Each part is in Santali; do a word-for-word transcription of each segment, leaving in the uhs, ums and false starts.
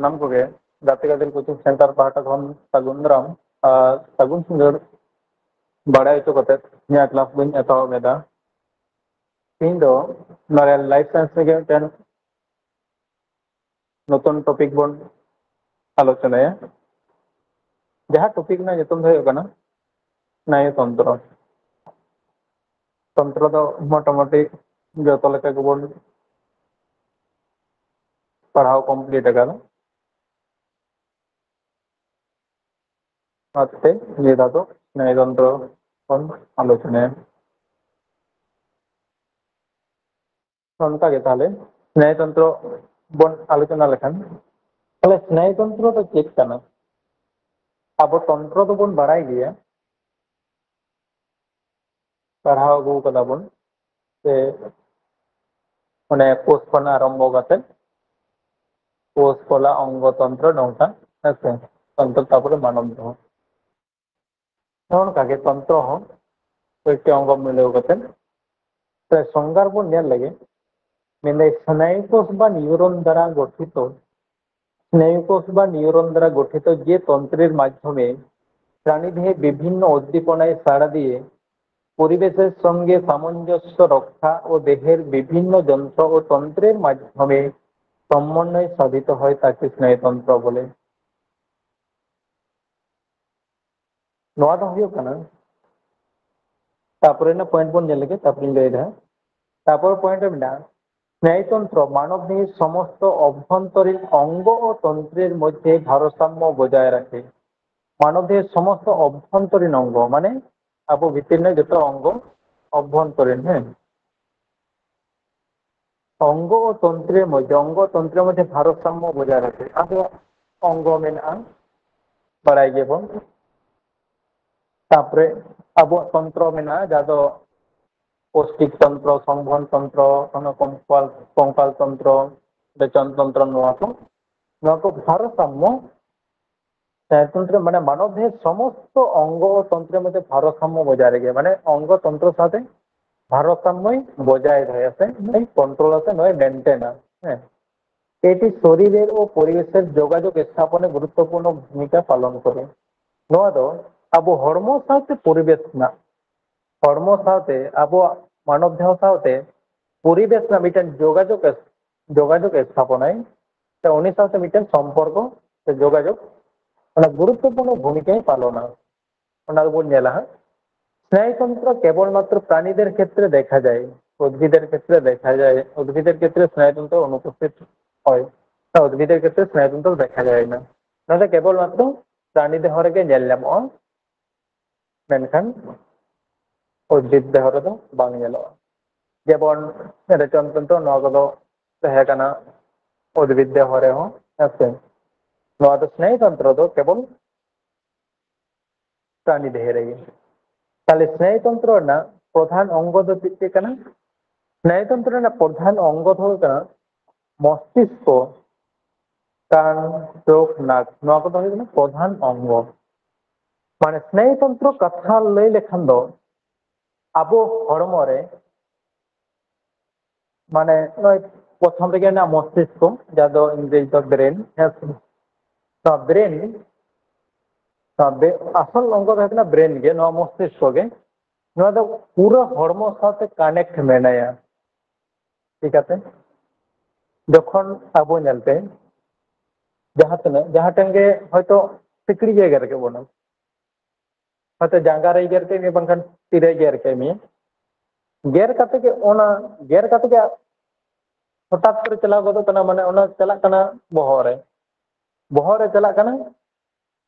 ᱥᱟᱱᱟᱢ ᱠᱚᱜᱮ ᱜᱟᱛᱮ ᱜᱟᱫᱮᱞ ᱠᱳᱪᱤᱝ ᱥᱮᱱᱴᱟᱨ ᱯᱟᱦᱴᱟ ᱠᱷᱚᱱ ᱥᱟᱹᱜᱩᱱ ᱫᱟᱨᱟᱢ ᱟᱨ ᱥᱟᱹᱜᱩᱱ ᱥᱤᱸᱜᱟᱹᱲ ᱵᱟᱲᱟᱭ ᱦᱚᱪᱚ ᱠᱟᱛᱮ ᱤᱧᱟᱹᱜ ᱠᱞᱟᱥ ᱫᱚᱧ ᱮᱛᱚᱦᱚᱵ ᱮᱫᱟ᱾ ᱛᱮᱦᱮᱧ ᱫᱚ ᱱᱚᱰᱮ ᱞᱟᱭᱤᱯᱷ ᱥᱟᱭᱮᱱᱥ ᱨᱮᱜᱮ ᱢᱤᱫᱴᱮᱱ ᱱᱚᱛᱩᱱ ᱴᱚᱯᱤᱠ ᱵᱚᱱ ᱟᱞᱳᱪᱚᱱᱟᱭᱟ, ᱡᱟᱦᱟᱸ ᱴᱚᱯᱤᱠ ᱨᱮᱱᱟᱜ ᱧᱩᱛᱩᱢ ᱫᱚ ᱦᱩᱭᱩᱜ ᱠᱟᱱᱟ ᱥᱱᱟᱭᱩ ᱛᱚᱱᱛᱨᱚ᱾ ᱛᱚᱱᱛᱨᱚ ᱫᱚ ᱢᱚᱴᱟᱢᱩᱴᱤ ᱡᱚᱛᱚ ᱞᱮᱠᱟ ᱜᱮᱵᱚᱱ ᱯᱟᱲᱦᱟᱣ ᱠᱚᱢᱯᱞᱤᱴ ᱟᱠᱟᱫᱟ᱾ ᱚᱱᱟᱛᱮ ᱱᱤᱭᱟᱹ ᱫᱷᱟᱣ ᱫᱚ ᱥᱱᱟᱭᱩ ᱛᱚᱱᱛᱨᱚ ᱵᱚᱱ ᱟᱞᱳᱪᱚᱱᱟᱭᱟ᱾ ᱚᱱᱠᱟ ᱜᱮ ᱛᱟᱦᱞᱮ ᱥᱱᱟᱭᱩ ᱛᱚᱱᱛᱨᱚ ᱵᱚᱱ ᱟᱞᱳᱪᱚᱱᱟ ᱞᱮᱠᱷᱟᱱ, ᱛᱟᱦᱞᱮ ᱥᱱᱟᱭᱩ ᱛᱚᱱᱛᱨᱚ ᱫᱚ ᱪᱮᱫ ᱠᱟᱱᱟ? ᱟᱵᱚ ᱛᱚᱱᱛᱨᱚ ᱫᱚᱵᱚᱱ ᱵᱟᱲᱟᱭ ᱜᱮᱭᱟ, ᱯᱟᱲᱦᱟᱣ ᱟᱹᱜᱩ ᱠᱟᱫᱟ ᱵᱚᱱ, ᱥᱮ ᱚᱱᱮ ᱠᱳᱥ ᱠᱷᱚᱱ ᱟᱨᱟᱢᱵᱷᱚ ᱠᱟᱛᱮ ᱠᱳᱥ, ᱠᱚᱞᱟ, ᱚᱝᱜᱚ, ᱛᱚᱱᱛᱨᱚ, ᱱᱚᱝᱠᱟ, ᱦᱮᱸ ᱥᱮ? ᱛᱚᱱᱛᱨᱚ, ᱛᱟᱨᱯᱚᱨᱮ ᱢᱟᱱᱚᱵ ᱫᱮᱦᱚ᱾ ᱱᱚᱜᱼᱚ ᱱᱚᱝᱠᱟ ᱜᱮ ᱛᱚᱱᱛᱨᱚ ᱦᱚᱸ ᱠᱚᱭᱮᱠᱴᱤ ᱚᱝᱜᱚ ᱢᱤᱞᱟᱹᱣ ᱠᱟᱛᱮ ᱥᱮ ᱥᱚᱝᱜᱟᱨ ᱵᱚᱱ ᱧᱮᱞ ᱞᱮᱜᱮ᱾ ᱢᱮᱱᱫᱟᱭ, ᱥᱱᱟᱭᱩ ᱠᱳᱥ ᱵᱟ ᱱᱤᱭᱩᱨᱚᱱ ᱫᱟᱨᱟ ᱜᱚᱴᱷᱤᱛ, ᱥᱱᱟᱭᱩ ᱠᱳᱥ ᱵᱟ ᱱᱤᱭᱩᱨᱚᱱ ᱫᱟᱨᱟ ᱜᱚᱴᱷᱤᱛ ᱡᱮ ᱛᱚᱱᱛᱨᱮᱨ ᱢᱟᱫᱽᱫᱷᱚᱢᱮ ᱯᱨᱟণᱤ ᱫᱮহে বিভিন্ন উদ্দীপনায় সাড়া দিয়ে পরিবেশের সঙ্গে সামঞ্জস্য রক্ষা ও দেহের বিভিন্ন যন্ত্র ও তন্ত্রের মাধ্যমে সমন্বয় সাধিত হয় তাকে স্নায়ুতন্ত্র বলে। ᱱᱚᱣᱟ ᱫᱚ ᱦᱩᱭᱩᱜ ᱠᱟᱱᱟ, ᱛᱟᱨᱯᱚᱨᱮ ᱨᱮᱱᱟᱜ ᱯᱚᱭᱮᱱᱴ ᱵᱚᱱ ᱧᱮᱞ ᱞᱮᱜᱮ, ᱛᱟᱨᱯᱚᱨᱮᱧ ᱞᱟᱹᱭ ᱮᱫᱟ᱾ ᱛᱟᱨᱯᱚᱨ ᱯᱚᱭᱮᱱᱴ ᱨᱮ ᱢᱮᱱᱟᱜᱼᱟ, ᱥᱱᱟᱭᱩᱛᱚᱱᱛᱨᱚ ᱢᱟᱱᱚᱵ ᱫᱮᱦᱮ ᱥᱚᱢᱚᱥᱛᱚ ᱚᱵᱷᱭᱚᱱᱛᱚᱨᱤᱱ ᱚᱝᱜᱚ ᱚ ᱛᱚᱱᱛᱨᱮᱨ ᱢᱚᱫᱽᱫᱷᱮ ᱵᱷᱟᱨᱥᱟᱢᱭᱚ ᱵᱚᱡᱟᱭ ᱨᱟᱠᱷᱮ᱾ ᱢᱟᱱᱚᱵ ᱫᱮᱦᱮ ᱥᱚᱢᱚᱥᱛᱚ ᱚᱵᱷᱭᱚᱱᱛᱚᱨᱤᱱ ᱚᱝᱜᱚ ᱢᱟᱱᱮ ᱟᱵᱚ ᱵᱷᱤᱛᱤᱨ ᱨᱮᱱᱟᱜ ᱡᱚᱛᱚ ᱚᱝᱜᱚ ᱚᱵᱷᱭᱚᱱᱛᱚᱨᱤᱱ, ᱦᱮᱸ, ᱚᱝᱜᱚ ᱚ ᱛᱚᱱᱛᱨᱮᱨ ᱢᱚᱫᱽᱫᱷᱮ, ᱚᱝᱜᱚ ᱛᱚᱱᱛᱨᱮᱨ ᱢᱚᱫᱽᱫᱷᱮ ᱵᱷᱟᱨᱥᱟᱢᱭᱚ ᱵᱚᱡᱟᱭ ᱨᱟᱠᱷᱮ᱾ ᱟᱫᱚ ᱚᱝᱜᱚ ᱢᱮᱱᱟᱜᱼᱟ, ᱵᱟᱲᱟᱭ ᱜᱮᱭᱟᱵᱚᱱ᱾ ᱛᱟᱯᱚᱨᱮ ᱟᱵᱚᱣᱟᱜ ᱛᱚᱱᱛᱨᱚ ᱢᱮᱱᱟᱜᱼᱟ, ᱡᱟᱦᱟᱸ ᱫᱚ ᱯᱳᱥᱴᱤᱠ ᱛᱚᱱᱛᱨᱚ, ᱥᱚᱝᱵᱷᱚᱱ ᱛᱚᱱᱛᱨᱚ, ᱚᱱᱟ ᱠᱚᱝᱠᱟᱞ, ᱠᱚᱝᱠᱟᱞ ᱛᱚᱱᱛᱨᱚ, ᱨᱮᱪᱚᱱ ᱛᱚᱱᱛᱨᱚ, ᱱᱚᱣᱟ ᱠᱚ, ᱱᱚᱣᱟ ᱠᱚ ᱵᱷᱟᱨᱥᱟᱢᱭᱚ, ᱮ, ᱛᱚᱱᱛᱨᱚ ᱢᱟᱱᱮ ᱢᱟᱱᱚᱵ ᱫᱮᱦᱮ ᱥᱚᱢᱚᱥᱛᱚ ᱚᱝᱜᱚ ᱛᱚᱱᱛᱨᱚ ᱢᱚᱫᱽᱫᱷᱮ ᱵᱷᱟᱨᱥᱟᱢᱭᱚ ᱵᱚᱡᱟᱭ ᱨᱮᱜᱮ, ᱢᱟᱱᱮ ᱚᱝᱜᱚ ᱛᱚᱱᱛᱨᱚ ᱥᱟᱶᱛᱮ ᱵᱷᱟᱨᱥᱟᱢᱭᱚᱭ ᱵᱚᱡᱟᱭ ᱫᱚᱦᱚᱭᱟ ᱥᱮ ᱱᱩᱭ ᱠᱚᱱᱴᱨᱳᱞᱟ ᱥᱮ ᱱᱩᱭ ᱢᱮᱱᱴᱮᱱᱟ, ᱦᱮᱸ᱾ এটি শরীরের ও পরিবেশের যোগাযোগ স্থাপনে গুরুত্বপূর্ণ ভূমিকা পালন করে। ᱱᱚᱣᱟ ᱫᱚ ᱟᱵᱚ ᱦᱚᱲᱢᱚ ᱥᱟᱶᱛᱮ ᱯᱚᱨᱤᱵᱮᱥ ᱨᱮᱱᱟᱜ, ᱦᱚᱲᱢᱚ ᱥᱟᱶᱛᱮ ᱟᱵᱚᱣᱟᱜ ᱢᱟᱱᱚᱵ ᱫᱮᱦᱚ ᱥᱟᱶᱛᱮ ᱯᱚᱨᱤᱵᱮᱥ ᱨᱮᱱᱟᱜ ᱢᱤᱫᱴᱮᱱ ᱡᱳᱜᱟᱡᱳᱜᱽ ᱮᱥ-, ᱡᱳᱜᱟᱡᱳᱜᱽ ᱮ ᱥᱛᱷᱟᱯᱚᱱᱟᱭ᱾ ᱥᱮ ᱩᱱᱤ ᱥᱟᱶᱛᱮ ᱢᱤᱫᱴᱮᱱ ᱥᱚᱢᱯᱚᱨᱠᱚ ᱥᱮ ᱡᱳᱜᱟᱡᱳᱜᱽ, ᱚᱱᱟ ᱜᱩᱨᱩᱛᱛᱚᱯᱩᱨᱱᱚ ᱵᱷᱩᱢᱤᱠᱟᱭ ᱯᱟᱞᱚᱱᱟ᱾ ᱚᱱᱟ ᱫᱚᱵᱚᱱ ᱧᱮᱞᱟ ᱦᱟᱸᱜ᱾ স্নায়ুতন্ত্র কেবলমাত্র প্রাণীদের ক্ষেত্রে দেখা যায়, উদ্ভিদের ক্ষেত্রে দেখা যায়, উদ্ভিদের ক্ষেত্রে স্নায়ুতন্ত্র অনুপস্থিত হয়, তা উদ্ভিদের ক্ষেত্রে স্নায়ুতন্ত্র দেখা যায় না। ᱱᱚᱣᱟ ᱫᱚ ᱠᱮᱵᱚᱞ ᱢᱟᱛᱨᱚ ᱯᱨᱟণᱤ ᱫᱮᱦᱚ ᱨᱮᱜᱮ ᱧᱮᱞ ᱧᱟᱢᱚᱜᱼᱟ, ᱢᱮᱱᱠᱷᱟᱱ ᱩᱫᱽᱵᱷᱤᱫ ᱫᱮᱦᱚ ᱨᱮᱫᱚ ᱵᱟᱝ ᱧᱮᱞᱚᱜᱼᱟ᱾ ᱡᱮᱢᱚᱱ ᱨᱮᱪᱚᱱ ᱛᱚᱱᱛᱨᱚ, ᱱᱚᱣᱟ ᱠᱚᱫᱚ ᱛᱟᱦᱮᱸ ᱠᱟᱱᱟ ᱩᱫᱽᱵᱷᱤᱫ ᱫᱮᱦᱚ ᱨᱮᱦᱚᱸ, ᱦᱮᱸ ᱥᱮ? ᱱᱚᱣᱟ ᱫᱚ ᱥᱱᱟᱭᱩ ᱛᱚᱱᱛᱨᱚ ᱫᱚ ᱠᱮᱵᱚᱞ ᱯᱨᱟᱱᱤ ᱫᱮᱦᱚ ᱨᱮᱜᱮ᱾ ᱛᱟᱦᱞᱮ ᱥᱱᱟᱭᱩ ᱛᱚᱱᱛᱨᱚ ᱨᱮᱱᱟᱜ ᱯᱨᱚᱫᱷᱟᱱ ᱚᱝᱜᱚ ᱫᱚ ᱪᱮᱫ ᱪᱮᱫ ᱠᱟᱱᱟ? ᱥᱱᱟᱭᱩ ᱛᱚᱱᱛᱨᱚ ᱨᱮᱱᱟᱜ ᱯᱨᱚᱫᱷᱟᱱ ᱚᱝᱜᱚ ᱫᱚ ᱦᱩᱭᱩᱜ ᱠᱟᱱᱟ ᱢᱚᱥᱛᱤᱥᱠᱚ, ᱠᱟᱱ, ᱪᱳᱠᱷ, ᱱᱟᱠ, ᱱᱚᱣᱟ ᱠᱚᱫᱚ ᱦᱩᱭᱩᱜ ᱠᱟᱱᱟ ᱯᱨᱚᱫᱷᱟᱱ ᱚᱝᱜᱚ᱾ ᱢᱟᱱᱮ ᱥᱱᱟᱭᱩ ᱛᱚᱱᱛᱨᱚ ᱠᱟᱛᱷᱟ ᱞᱟᱹᱭ ᱞᱮᱠᱷᱟᱱ ᱫᱚ ᱟᱵᱚ ᱦᱚᱲᱢᱚ ᱨᱮ ᱢᱟᱱᱮ ᱱᱚᱜᱼᱚᱭ ᱯᱨᱚᱛᱷᱚᱢ ᱨᱮᱜᱮ ᱢᱮᱱᱟᱜᱼᱟ ᱢᱚᱥᱛᱤᱥᱠᱚ, ᱡᱟᱦᱟᱸ ᱫᱚ ᱤᱝᱨᱮᱡᱤ ᱫᱚ ᱵᱨᱮᱱ, ᱦᱮᱸ ᱥᱮ? ᱱᱚᱣᱟ ᱵᱨᱮᱱ, ᱱᱚᱣᱟ ᱵᱮ-, ᱟᱥᱚᱞ ᱚᱝᱜᱚ ᱫᱚ ᱦᱩᱭᱩᱜ ᱠᱟᱱᱟ ᱵᱨᱮᱱ ᱜᱮ, ᱱᱚᱣᱟ ᱢᱚᱥᱛᱤᱥᱠᱚ ᱜᱮ᱾ ᱱᱚᱣᱟ ᱫᱚ ᱯᱩᱨᱟᱹ ᱦᱚᱲᱢᱚ ᱥᱟᱶᱛᱮ ᱠᱟᱱᱮᱠᱴ ᱢᱮᱱᱟᱭᱟ᱾ ᱪᱤᱠᱟᱹᱛᱮ? ᱡᱚᱠᱷᱚᱱ ᱟᱵᱚ ᱧᱮᱞ ᱯᱮ, ᱡᱟᱦᱟᱸ ᱛᱤᱱᱟᱹᱜ, ᱡᱟᱦᱟᱸ ᱴᱷᱮᱱ ᱜᱮ ᱦᱚᱭᱛᱳ ᱥᱤᱠᱲᱤᱡ ᱮ ᱜᱮᱨ ᱠᱮᱫ ᱵᱚᱱᱟ, ᱦᱚᱭᱛᱳ ᱡᱟᱸᱜᱟ ᱨᱮᱭ ᱜᱮᱨ ᱠᱮᱫ ᱢᱮᱭᱟ, ᱵᱟᱝᱠᱷᱟᱱ ᱛᱤ ᱨᱮᱭ ᱜᱮᱨ ᱠᱮᱫ ᱢᱮᱭᱟ, ᱜᱮᱨ ᱠᱟᱛᱮ ᱜᱮ ᱚᱱᱟ, ᱜᱮᱨ ᱠᱟᱛᱮ ᱜᱮ ᱦᱚᱴᱟᱛ ᱠᱚᱨᱮ ᱪᱟᱞᱟᱣ ᱜᱚᱫᱚᱜ ᱠᱟᱱᱟ, ᱢᱟᱱᱮ ᱚᱱᱟ ᱪᱟᱞᱟᱜ ᱠᱟᱱᱟ ᱵᱚᱦᱚᱜ ᱨᱮ, ᱵᱚᱦᱚᱜ ᱨᱮ ᱪᱟᱞᱟᱜ ᱠᱟᱱᱟ,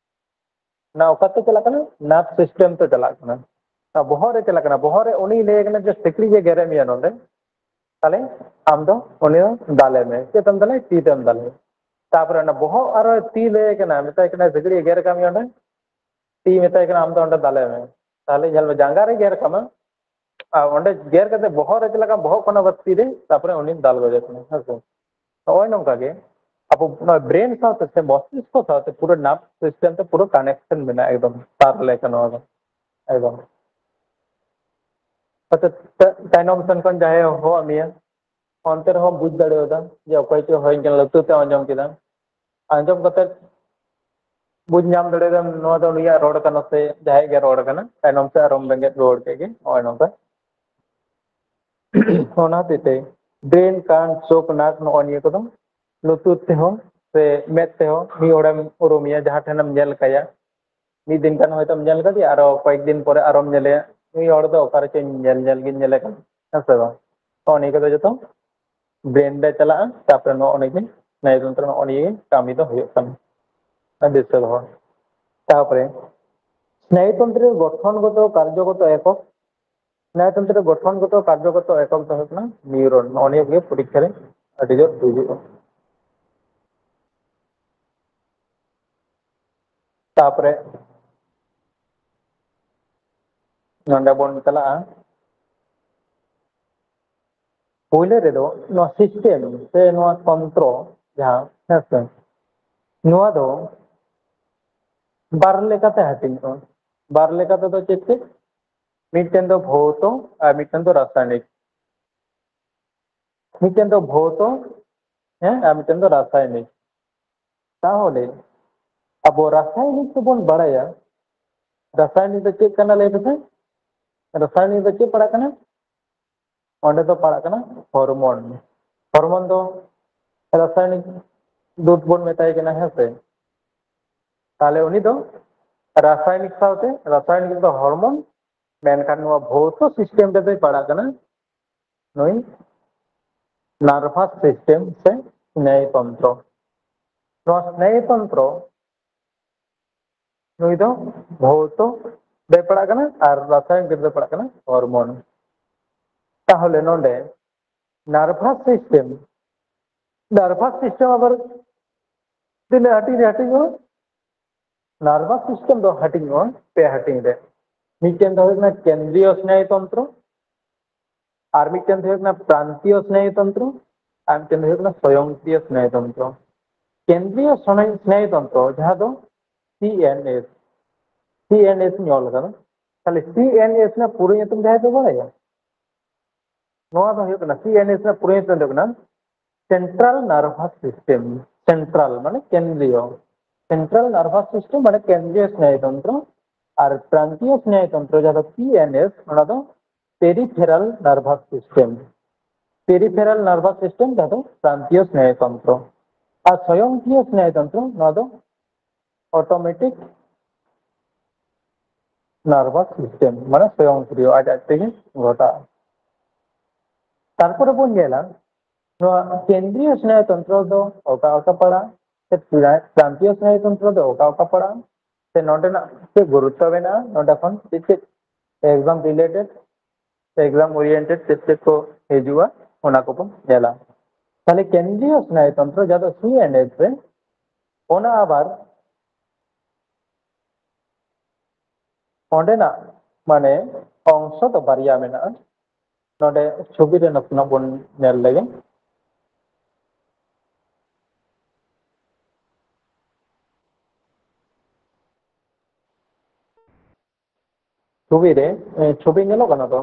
ᱚᱱᱟ ᱚᱠᱟᱛᱮ ᱪᱟᱞᱟᱜ ᱠᱟᱱᱟ? ᱱᱟᱨᱵᱷ ᱥᱤᱥᱴᱮᱢ ᱛᱮ ᱪᱟᱞᱟᱜ ᱠᱟᱱᱟ᱾ ᱚᱱᱟ ᱵᱚᱦᱚᱜ ᱨᱮ ᱪᱟᱞᱟᱜ ᱠᱟᱱᱟ, ᱵᱚᱦᱚᱜ ᱨᱮ ᱩᱱᱤ ᱞᱟᱹᱭ ᱠᱟᱱᱟ ᱡᱮ ᱥᱤᱠᱲᱤᱡ ᱮ ᱜᱮᱨᱮᱫ ᱢᱮᱭᱟ ᱱᱚᱰᱮ, ᱛᱟᱦᱞᱮ ᱟᱢ ᱫᱚ ᱩᱱᱤ ᱫᱚ ᱫᱟᱞᱮ ᱢᱮ᱾ ᱪᱮᱫ ᱛᱮᱢ ᱫᱟᱞᱮ? ᱛᱤ ᱛᱮᱢ ᱫᱟᱞᱮ᱾ ᱛᱟᱯᱚᱨᱮ ᱚᱱᱟ ᱵᱚᱦᱚᱜ ᱟᱨᱚ ᱛᱤ ᱞᱟᱹᱭ ᱠᱟᱱᱟ, ᱢᱮᱛᱟᱭ ᱠᱟᱱᱟ ᱥᱤᱠᱲᱤᱡ ᱮ ᱜᱮᱨ ᱠᱟᱜ ᱢᱮᱭᱟ ᱚᱸᱰᱮ, ᱛᱤ ᱢᱮᱛᱟᱭ ᱠᱟᱱᱟ ᱟᱢ ᱫᱚ ᱚᱸᱰᱮ ᱫᱟᱞᱮ ᱢᱮ᱾ ᱛᱟᱦᱞᱮ ᱧᱮᱞ ᱢᱮ ᱡᱟᱸᱜᱟ ᱨᱮ ᱜᱮᱨ ᱠᱟᱢᱟ, ᱟᱨ ᱚᱸᱰᱮ ᱜᱮᱨ ᱠᱟᱛᱮ ᱵᱚᱦᱚᱜ ᱨᱮ ᱪᱮᱫ ᱞᱮᱠᱟ ᱵᱚᱦᱚᱜ ᱠᱷᱚᱱᱟᱜ ᱟᱵᱟᱨ ᱛᱤ ᱨᱮ, ᱛᱟᱯᱚᱨᱮ ᱩᱱᱤ ᱫᱟᱞ ᱜᱚᱡᱮ ᱠᱟᱱᱟ, ᱦᱮᱸ ᱥᱮ? ᱱᱚᱜᱼᱚᱭ ᱱᱚᱝᱠᱟ ᱜᱮ ᱟᱵᱚ ᱱᱚᱣᱟ ᱵᱨᱮᱱ ᱥᱟᱶᱛᱮ ᱥᱮ ᱢᱚᱥᱛᱤᱥᱠᱚ ᱥᱟᱶᱛᱮ ᱯᱩᱨᱟᱹ ᱱᱟᱨᱵᱷ ᱥᱤᱥᱴᱮᱢ ᱛᱮ ᱯᱩᱨᱟᱹ ᱠᱟᱱᱮᱠᱥᱚᱱ ᱢᱮᱱᱟᱜᱼᱟ, ᱮᱠᱫᱚᱢ ᱛᱟᱨ ᱞᱮᱠᱟ ᱱᱚᱣᱟ ᱫᱚ ᱮᱠᱫᱚᱢ᱾ ᱦᱚᱭᱛᱳ ᱛᱟ-, ᱛᱟᱭᱱᱚᱢ ᱥᱮᱱ ᱠᱷᱚᱱ ᱡᱟᱦᱟᱸᱭ ᱦᱚᱦᱚᱣᱟᱫ ᱢᱮᱭᱟ, ᱚᱱᱛᱮ ᱨᱮᱦᱚᱸ ᱵᱩᱡᱽ ᱫᱟᱲᱮᱭᱟᱫᱟ ᱡᱮ ᱚᱠᱚᱭ ᱪᱚ ᱦᱚᱭ ᱠᱟᱱᱟ, ᱞᱩᱛᱩᱨ ᱛᱮ ᱟᱸᱡᱚᱢ ᱠᱮᱫᱟ᱾ ᱟᱸᱡᱚᱢ ᱠᱟᱛᱮ ᱵᱩᱡᱽ ᱧᱟᱢ ᱫᱟᱲᱮᱭᱟᱫᱟ ᱱᱚᱣᱟ ᱫᱚ ᱱᱩᱭᱟᱜ ᱨᱚᱲ ᱠᱟᱱᱟ ᱥᱮ ᱡᱟᱦᱟᱸᱭ ᱜᱮ ᱨᱚᱲ ᱠᱟᱱᱟ, ᱛᱟᱭᱱᱚᱢ ᱛᱮ ᱟᱨᱚᱢ ᱵᱮᱸᱜᱮᱫ ᱨᱩᱣᱟᱹᱲ ᱠᱮᱫ ᱜᱮ, ᱱᱚᱜᱼᱚᱭ ᱱᱚᱝᱠᱟ᱾ ᱚᱱᱟ ᱦᱚᱛᱮᱡ ᱛᱮ brain, ᱠᱟᱱ, ᱪᱳᱠ, ᱱᱟᱠ, ᱱᱚᱜᱼᱚ ᱱᱤᱭᱟᱹ ᱠᱚᱫᱚ ᱞᱩᱛᱩᱨ ᱛᱮᱦᱚᱸ ᱥᱮ ᱢᱮᱫ ᱛᱮᱦᱚᱸ ᱢᱤᱫ ᱦᱚᱲᱮᱢ ᱩᱨᱩᱢᱮᱭᱟ, ᱡᱟᱦᱟᱸ ᱴᱷᱮᱱᱮᱢ ᱧᱮᱞ ᱠᱟᱭᱟ, ᱢᱤᱫ ᱫᱤᱱ ᱜᱟᱱ ᱦᱚᱭᱛᱳᱢ ᱧᱮᱞ ᱠᱟᱫᱮᱭᱟ, ᱟᱨᱚ ᱠᱚᱭᱮᱠ ᱫᱤᱱ ᱯᱚᱨᱮ ᱟᱨᱚᱢ ᱧᱮᱞᱮᱭᱟ, ᱱᱩᱭ ᱦᱚᱲ ᱫᱚ ᱚᱠᱟ ᱨᱮᱪᱚᱧ ᱧᱮᱞ ᱧᱮᱞ ᱜᱤᱧ ᱧᱮᱞᱮ ᱠᱟᱱᱟ, ᱦᱮᱸ ᱥᱮ ᱵᱟᱝ? ᱛᱚ ᱱᱤᱭᱟᱹ ᱠᱚᱫᱚ ᱡᱚᱛᱚ brain ᱨᱮ ᱪᱟᱞᱟᱜᱼᱟ, ᱛᱟᱯᱚᱨᱮ ᱱᱚᱜᱼᱚ ᱱᱤᱭᱟᱹ ᱜᱮ ᱥᱱᱟᱭᱩ ᱛᱚᱱᱛᱨᱚ, ᱱᱚᱜᱼᱚ ᱱᱤᱭᱟᱹ ᱜᱮ ᱠᱟᱹᱢᱤ ᱫᱚ ᱦᱩᱭᱩᱜ ᱠᱟᱱᱟ᱾ ᱚᱱᱟ ᱫᱤᱥᱟᱹ ᱫᱚᱦᱚ᱾ ᱛᱟᱯᱚᱨᱮ ᱥᱱᱟᱭᱩ ᱛᱚᱱᱛᱨᱚ ᱜᱚᱴᱷᱚᱱ ᱜᱚᱛᱚ ᱠᱟᱨᱡᱚ ᱜᱚᱛᱚ ᱮᱠᱚᱠ, ᱥᱱᱟᱭᱩ ᱛᱚᱱᱛᱨᱚ ᱜᱚᱴᱷᱚᱱ ᱜᱚᱛᱚ ᱠᱟᱨᱡᱚ ᱜᱚᱛᱚ ᱮᱠᱚᱠ ᱫᱚ ᱦᱩᱭᱩᱜ ᱠᱟᱱᱟ neuron᱾ ᱱᱚᱜᱼᱚ ᱱᱤᱭᱟᱹ ᱜᱮ ᱯᱚᱨᱤᱠᱠᱷᱟ ᱨᱮ ᱟᱹᱰᱤ ᱡᱳᱨ ᱦᱤᱡᱩᱜᱼᱟ᱾ ᱛᱟᱯᱚᱨᱮ ᱱᱚᱰᱮ ᱵᱚᱱ ᱪᱟᱞᱟᱜᱼᱟ᱾ ᱯᱳᱭᱞᱳ ᱨᱮᱫᱚ ᱱᱚᱣᱟ system ᱥᱮ ᱱᱚᱣᱟ ᱛᱚᱱᱛᱨᱚ ᱡᱟᱦᱟᱸ, ᱦᱮᱸ ᱥᱮ, ᱱᱚᱣᱟ ᱫᱚ ᱵᱟᱨ ᱞᱮᱠᱟᱛᱮ ᱦᱟᱹᱴᱤᱧᱚᱜᱼᱟ᱾ ᱵᱟᱨ ᱞᱮᱠᱟ ᱛᱮᱫᱚ ᱪᱮᱫ ᱪᱮᱫ? ᱢᱤᱫᱴᱮᱱ ᱫᱚ ᱵᱷᱳᱣᱛᱚ ᱟᱨ ᱢᱤᱫᱴᱮᱱ ᱫᱚ ᱨᱟᱥᱟᱭᱚᱱᱤᱠ᱾ ᱢᱤᱫᱴᱮᱱ ᱫᱚ ᱵᱷᱳᱣᱛᱚ, ᱦᱮᱸ, ᱟᱨ ᱢᱤᱫᱴᱮᱱ ᱫᱚ ᱨᱟᱥᱟᱭᱚᱱᱤᱠ᱾ ᱛᱟᱦᱚᱞᱮ ᱟᱵᱚ ᱨᱟᱥᱟᱭᱚᱱᱤᱠ ᱛᱮᱵᱚᱱ ᱵᱟᱲᱟᱭᱟ, ᱨᱟᱥᱟᱭᱚᱱᱤᱠ ᱫᱚ ᱪᱮᱫ ᱠᱟᱱᱟ ᱞᱟᱹᱭ ᱯᱮᱥᱮ? ᱨᱟᱥᱟᱭᱚᱱᱤᱠ ᱫᱚ ᱪᱮᱫ ᱯᱟᱲᱟᱜ ᱠᱟᱱᱟ? ᱚᱸᱰᱮ ᱫᱚ ᱯᱟᱲᱟᱜ ᱠᱟᱱᱟ ᱦᱚᱨᱢᱚᱱ᱾ ᱦᱚᱨᱢᱚᱱ ᱫᱚ ᱨᱟᱥᱟᱭᱚᱱᱤᱠ ᱫᱩᱛ ᱵᱚᱱ ᱢᱮᱛᱟᱭ ᱠᱟᱱᱟ, ᱦᱮᱸ ᱥᱮ? ᱛᱟᱦᱚᱞᱮ ᱩᱱᱤ ᱫᱚ ᱨᱟᱥᱟᱭᱚᱱᱤᱠ ᱥᱟᱶᱛᱮ, ᱨᱟᱥᱟᱭᱚᱱᱤᱠ ᱫᱚ ᱦᱚᱨᱢᱚᱱ, ᱢᱮᱱᱠᱷᱟᱱ ᱱᱚᱣᱟ ᱵᱷᱳᱣᱛᱚ system ᱨᱮᱫᱚᱭ ᱯᱟᱲᱟᱜ ᱠᱟᱱᱟ ᱱᱩᱭ nervous system ᱥᱮ ᱥᱱᱟᱭᱩ ᱛᱚᱱᱛᱨᱚ᱾ ᱱᱚᱣᱟ ᱥᱱᱟᱭᱩ ᱛᱚᱱᱛᱨᱚ ᱱᱩᱭ ᱫᱚ ᱵᱷᱳᱣᱛᱚ ᱨᱮ ᱯᱟᱲᱟᱜ ᱠᱟᱱᱟ ᱟᱨ ᱨᱟᱥᱟᱭᱚᱱᱤᱠ ᱨᱮ ᱯᱟᱲᱟᱜ ᱠᱟᱱᱟ ᱦᱚᱨᱢᱚᱱ᱾ ᱛᱟᱦᱚᱞᱮ ᱱᱚᱰᱮ nervous system, nervous system ᱟᱵᱟᱨ ᱛᱤᱱᱟᱹᱜ ᱦᱟᱹᱴᱤᱧ ᱨᱮ ᱦᱟᱹᱴᱤᱧᱚᱜᱼᱟ? Nervous system ᱫᱚ ᱦᱟᱹᱴᱤᱧᱚᱜᱼᱟ ᱯᱮ ᱦᱟᱹᱴᱤᱧ ᱨᱮ᱾ ᱢᱤᱫᱴᱮᱱ ᱫᱚ ᱦᱩᱭᱩᱜ ᱠᱟᱱᱟ ᱠᱮᱱᱫᱨᱤᱭᱚ ᱥᱱᱟᱭᱩ ᱛᱚᱱᱛᱨᱚ, ᱟᱨ ᱢᱤᱫᱴᱮᱱ ᱫᱚ ᱦᱩᱭᱩᱜ ᱠᱟᱱᱟ ᱯᱨᱟᱱᱛᱤᱭᱚ ᱥᱱᱟᱭᱩ ᱛᱚᱱᱛᱨᱚ, ᱟᱨ ᱢᱤᱫᱴᱮᱱ ᱫᱚ ᱦᱩᱭᱩᱜ ᱠᱟᱱᱟ ᱥᱚᱭᱚᱝᱠᱨᱤᱭᱚ ᱥᱱᱟᱭᱩ ᱛᱚᱱᱛᱨᱚ᱾ ᱠᱮᱱᱫᱨᱤᱭᱚ ᱥᱱᱟᱭᱩ, ᱥᱱᱟᱭᱩ ᱛᱚᱱᱛᱨᱚ ᱡᱟᱦᱟᱸ ᱫᱚ ᱥᱤ ᱮᱱ ᱮᱥ, ᱥᱤ ᱮᱱ ᱮᱥ ᱤᱧ ᱚᱞ ᱟᱠᱟᱫᱟ, ᱛᱟᱦᱞᱮ ᱥᱤ ᱮᱱ ᱮᱥ ᱨᱮᱱᱟᱜ ᱯᱩᱨᱟᱹ ᱧᱩᱛᱩᱢ ᱡᱟᱦᱟᱸᱭ ᱯᱮ ᱵᱟᱲᱟᱭᱟ? ᱱᱚᱣᱟ ᱫᱚ ᱦᱩᱭᱩᱜ ᱠᱟᱱᱟ, ᱥᱤ ᱮᱱ ᱮᱥ ᱨᱮᱱᱟᱜ ᱯᱩᱨᱟᱹ ᱧᱩᱛᱩᱢ ᱫᱚ ᱦᱩᱭᱩᱜ ᱠᱟᱱᱟ ᱥᱮᱱᱴᱨᱟᱞ ᱱᱟᱨᱵᱷᱟᱥ ᱥᱤᱥᱴᱮᱢ᱾ ᱥᱮᱱᱴᱨᱟᱞ ᱢᱟᱱᱮ ᱠᱮᱱᱫᱨᱤᱭᱚ, ᱥᱮᱱᱴᱨᱟᱞ ᱱᱟᱨᱵᱷᱟᱥ ᱥᱤᱥᱴᱮᱢ ᱢᱟᱱᱮ ᱠᱮᱱᱫᱨᱤᱭᱚ ᱥᱱᱟᱭᱩ ᱛᱚᱱᱛᱨᱚ, ᱟᱨ ᱯᱨᱟᱱᱛᱤᱭᱚ ᱥᱱᱟᱭᱩ ᱛᱚᱱᱛᱨᱚ ᱡᱟᱦᱟᱸ ᱫᱚ ᱯᱤ ᱮᱱ ᱮᱥ, ᱚᱱᱟ ᱫᱚ ᱯᱮᱨᱤᱯᱷᱮᱨᱟᱞ ᱱᱟᱨᱵᱷᱟᱥ ᱥᱤᱥᱴᱮᱢ᱾ ᱯᱮᱨᱤᱯᱷᱮᱨᱟᱞ ᱱᱟᱨᱵᱷᱟᱥ ᱥᱤᱥᱴᱮᱢ ᱡᱟᱦᱟᱸ ᱫᱚ ᱯᱨᱟᱱᱛᱤᱭᱚ ᱥᱱᱟᱭᱩ ᱛᱚᱱᱛᱨᱚ, ᱟᱨ ᱥᱚᱭᱚᱝᱠᱨᱤᱭᱚ ᱥᱱᱟᱭᱩ ᱛᱚᱱᱛᱨᱚ, ᱱᱚᱣᱟ ᱫᱚ ᱚᱴᱳᱢᱮᱴᱤᱠ ᱱᱟᱨᱵᱷᱟᱥ ᱥᱤᱥᱴᱮᱢ, ᱢᱟᱱᱮ ᱥᱚᱭᱚᱝᱠᱨᱤᱭᱚ, ᱟᱡ ᱟᱡ ᱛᱮᱜᱮ ᱜᱷᱚᱴᱟᱜᱼᱟ᱾ ᱛᱟᱨᱯᱚᱨᱮ ᱵᱚᱱ ᱧᱮᱞᱟ ᱱᱚᱣᱟ ᱠᱮᱱᱫᱨᱤᱭᱚ ᱥᱱᱟᱭᱩ ᱛᱚᱱᱛᱨᱚ ᱫᱚ ᱚᱠᱟ ᱚᱠᱟ ᱯᱟᱲᱟᱜᱼᱟ, ᱥᱮ ᱯᱨᱟᱱᱛᱤᱭᱚ ᱥᱱᱟᱭᱩ ᱛᱚᱱᱛᱨᱚ ᱫᱚ ᱚᱠᱟ ᱚᱠᱟ ᱯᱟᱲᱟᱜᱼᱟ, ᱥᱮ ᱱᱚᱰᱮᱱᱟᱜ ᱪᱮᱫ ᱜᱩᱨᱩᱛᱛᱚ ᱢᱮᱱᱟᱜᱼᱟ, ᱱᱚᱰᱮ ᱠᱷᱚᱱ ᱪᱮᱫ ᱪᱮᱫ ᱮᱠᱡᱟᱢ ᱨᱤᱞᱮᱴᱮᱰ, ᱮᱠᱡᱟᱢ ᱳᱨᱤᱭᱮᱱᱴᱮᱰ ᱪᱮᱫ ᱪᱮᱫ ᱠᱚ ᱦᱤᱡᱩᱜᱼᱟ, ᱚᱱᱟ ᱠᱚᱵᱚᱱ ᱧᱮᱞᱟ᱾ ᱛᱟᱦᱞᱮ ᱠᱮᱱᱫᱨᱤᱭᱚ ᱥᱱᱟᱭᱩ ᱛᱚᱱᱛᱨᱚ ᱡᱟᱦᱟᱸ ᱫᱚ ᱥᱤ ᱮᱱ ᱮᱥ ᱨᱮ, ᱚᱱᱟ ᱟᱵᱟᱨ ᱚᱸᱰᱮᱱᱟᱜ ᱢᱟᱱᱮ ᱚᱝᱥᱚ ᱫᱚ ᱵᱟᱨᱭᱟ ᱢᱮᱱᱟᱜᱼᱟ᱾ ᱱᱚᱰᱮ ᱪᱷᱚᱵᱤ ᱨᱮ ᱱᱟᱥᱮᱱᱟᱜ ᱵᱚᱱ ᱧᱮᱞ ᱞᱮᱜᱮ᱾ ᱪᱷᱚᱵᱤ ᱨᱮ, ᱮ, ᱪᱷᱚᱵᱤ ᱧᱮᱞᱚᱜ ᱠᱟᱱᱟ ᱛᱚ?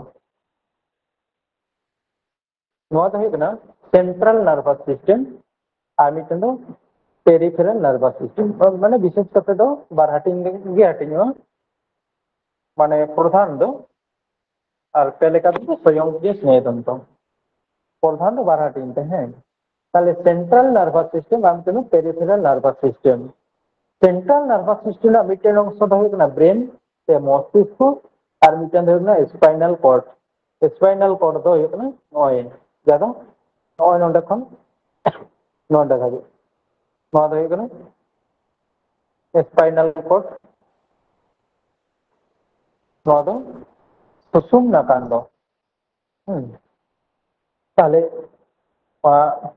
ᱱᱚᱣᱟ ᱫᱚ ᱦᱩᱭᱩᱜ ᱠᱟᱱᱟ ᱥᱮᱱᱴᱨᱟᱞ ᱱᱟᱨᱵᱷᱟᱥ ᱥᱤᱥᱴᱮᱢ, ᱟᱨ ᱢᱤᱫᱴᱮᱱ ᱫᱚ ᱯᱮᱨᱤᱯᱷᱮᱨᱟᱞ ᱱᱟᱨᱵᱷᱟᱥ ᱥᱤᱥᱴᱮᱢ᱾ ᱢᱟᱱᱮ ᱵᱤᱥᱮᱥ ᱠᱟᱛᱮ ᱫᱚ ᱵᱟᱨ ᱦᱟᱹᱴᱤᱧ ᱜᱮ ᱦᱟᱹᱴᱤᱧᱚᱜᱼᱟ᱾ ᱢᱟᱱᱮ ᱯᱨᱚᱫᱷᱟᱱ ᱫᱚ, ᱟᱨ ᱯᱮ ᱞᱮᱠᱟ ᱛᱮᱫᱚ ᱥᱚᱭᱚᱝᱠᱨᱤᱭᱚ ᱥᱱᱟᱭᱩ ᱛᱚᱱᱛᱨᱚ᱾ ᱯᱨᱚᱫᱷᱟᱱ ᱫᱚ ᱵᱟᱨ ᱦᱟᱹᱴᱤᱧ ᱛᱮ, ᱦᱮᱸ᱾ ᱛᱟᱦᱞᱮ ᱥᱮᱱᱴᱨᱟᱞ ᱱᱟᱨᱵᱷᱟᱥ ᱥᱤᱥᱴᱮᱢ ᱟᱨ ᱢᱤᱫᱴᱮᱱ ᱫᱚ ᱯᱮᱨᱤᱯᱷᱮᱨᱟᱞ ᱱᱟᱨᱵᱷᱟᱥ ᱥᱤᱥᱴᱮᱢ᱾ ᱥᱮᱱᱴᱨᱟᱞ ᱱᱟᱨᱵᱷᱟᱥ ᱥᱤᱥᱴᱮᱢ ᱨᱮᱱᱟᱜ ᱢᱤᱫᱴᱮᱱ ᱚᱝᱥᱚ ᱫᱚ ᱦᱩᱭᱩᱜ ᱠᱟᱱᱟ ᱵᱨᱮᱱ ᱥᱮ ᱢᱚᱥᱛᱤᱥᱠᱚ, ᱟᱨ ᱢᱤᱫᱴᱮᱱ ᱫᱚ ᱦᱩᱭᱩᱜ ᱠᱟᱱᱟ ᱥᱯᱟᱭᱱᱟᱞ ᱠᱚᱨᱰ᱾ ᱥᱯᱟᱭᱱᱟᱞ ᱠᱚᱨᱰ ᱫᱚ ᱦᱩᱭᱩᱜ ᱠᱟᱱᱟ ᱱᱚᱜᱼᱚᱭ, ᱡᱟᱦᱟᱸ ᱫᱚ ᱱᱚᱜᱼᱚᱭ ᱱᱚᱰᱮ ᱠᱷᱚᱱ ᱱᱚᱰᱮ ᱫᱷᱟᱹᱵᱤᱡ, ᱱᱚᱣᱟ ᱫᱚ ᱦᱩᱭᱩᱜ ᱠᱟᱱᱟ ᱥᱯᱟᱭᱱᱟᱞ ᱠᱚᱨᱰ᱾ ᱱᱚᱣᱟ ᱫᱚ ᱥᱩᱥᱩᱢᱱᱟ ᱠᱟᱱᱰᱚ᱾ ᱦᱩᱸ᱾ ᱛᱟᱦᱞᱮ ᱱᱚᱣᱟ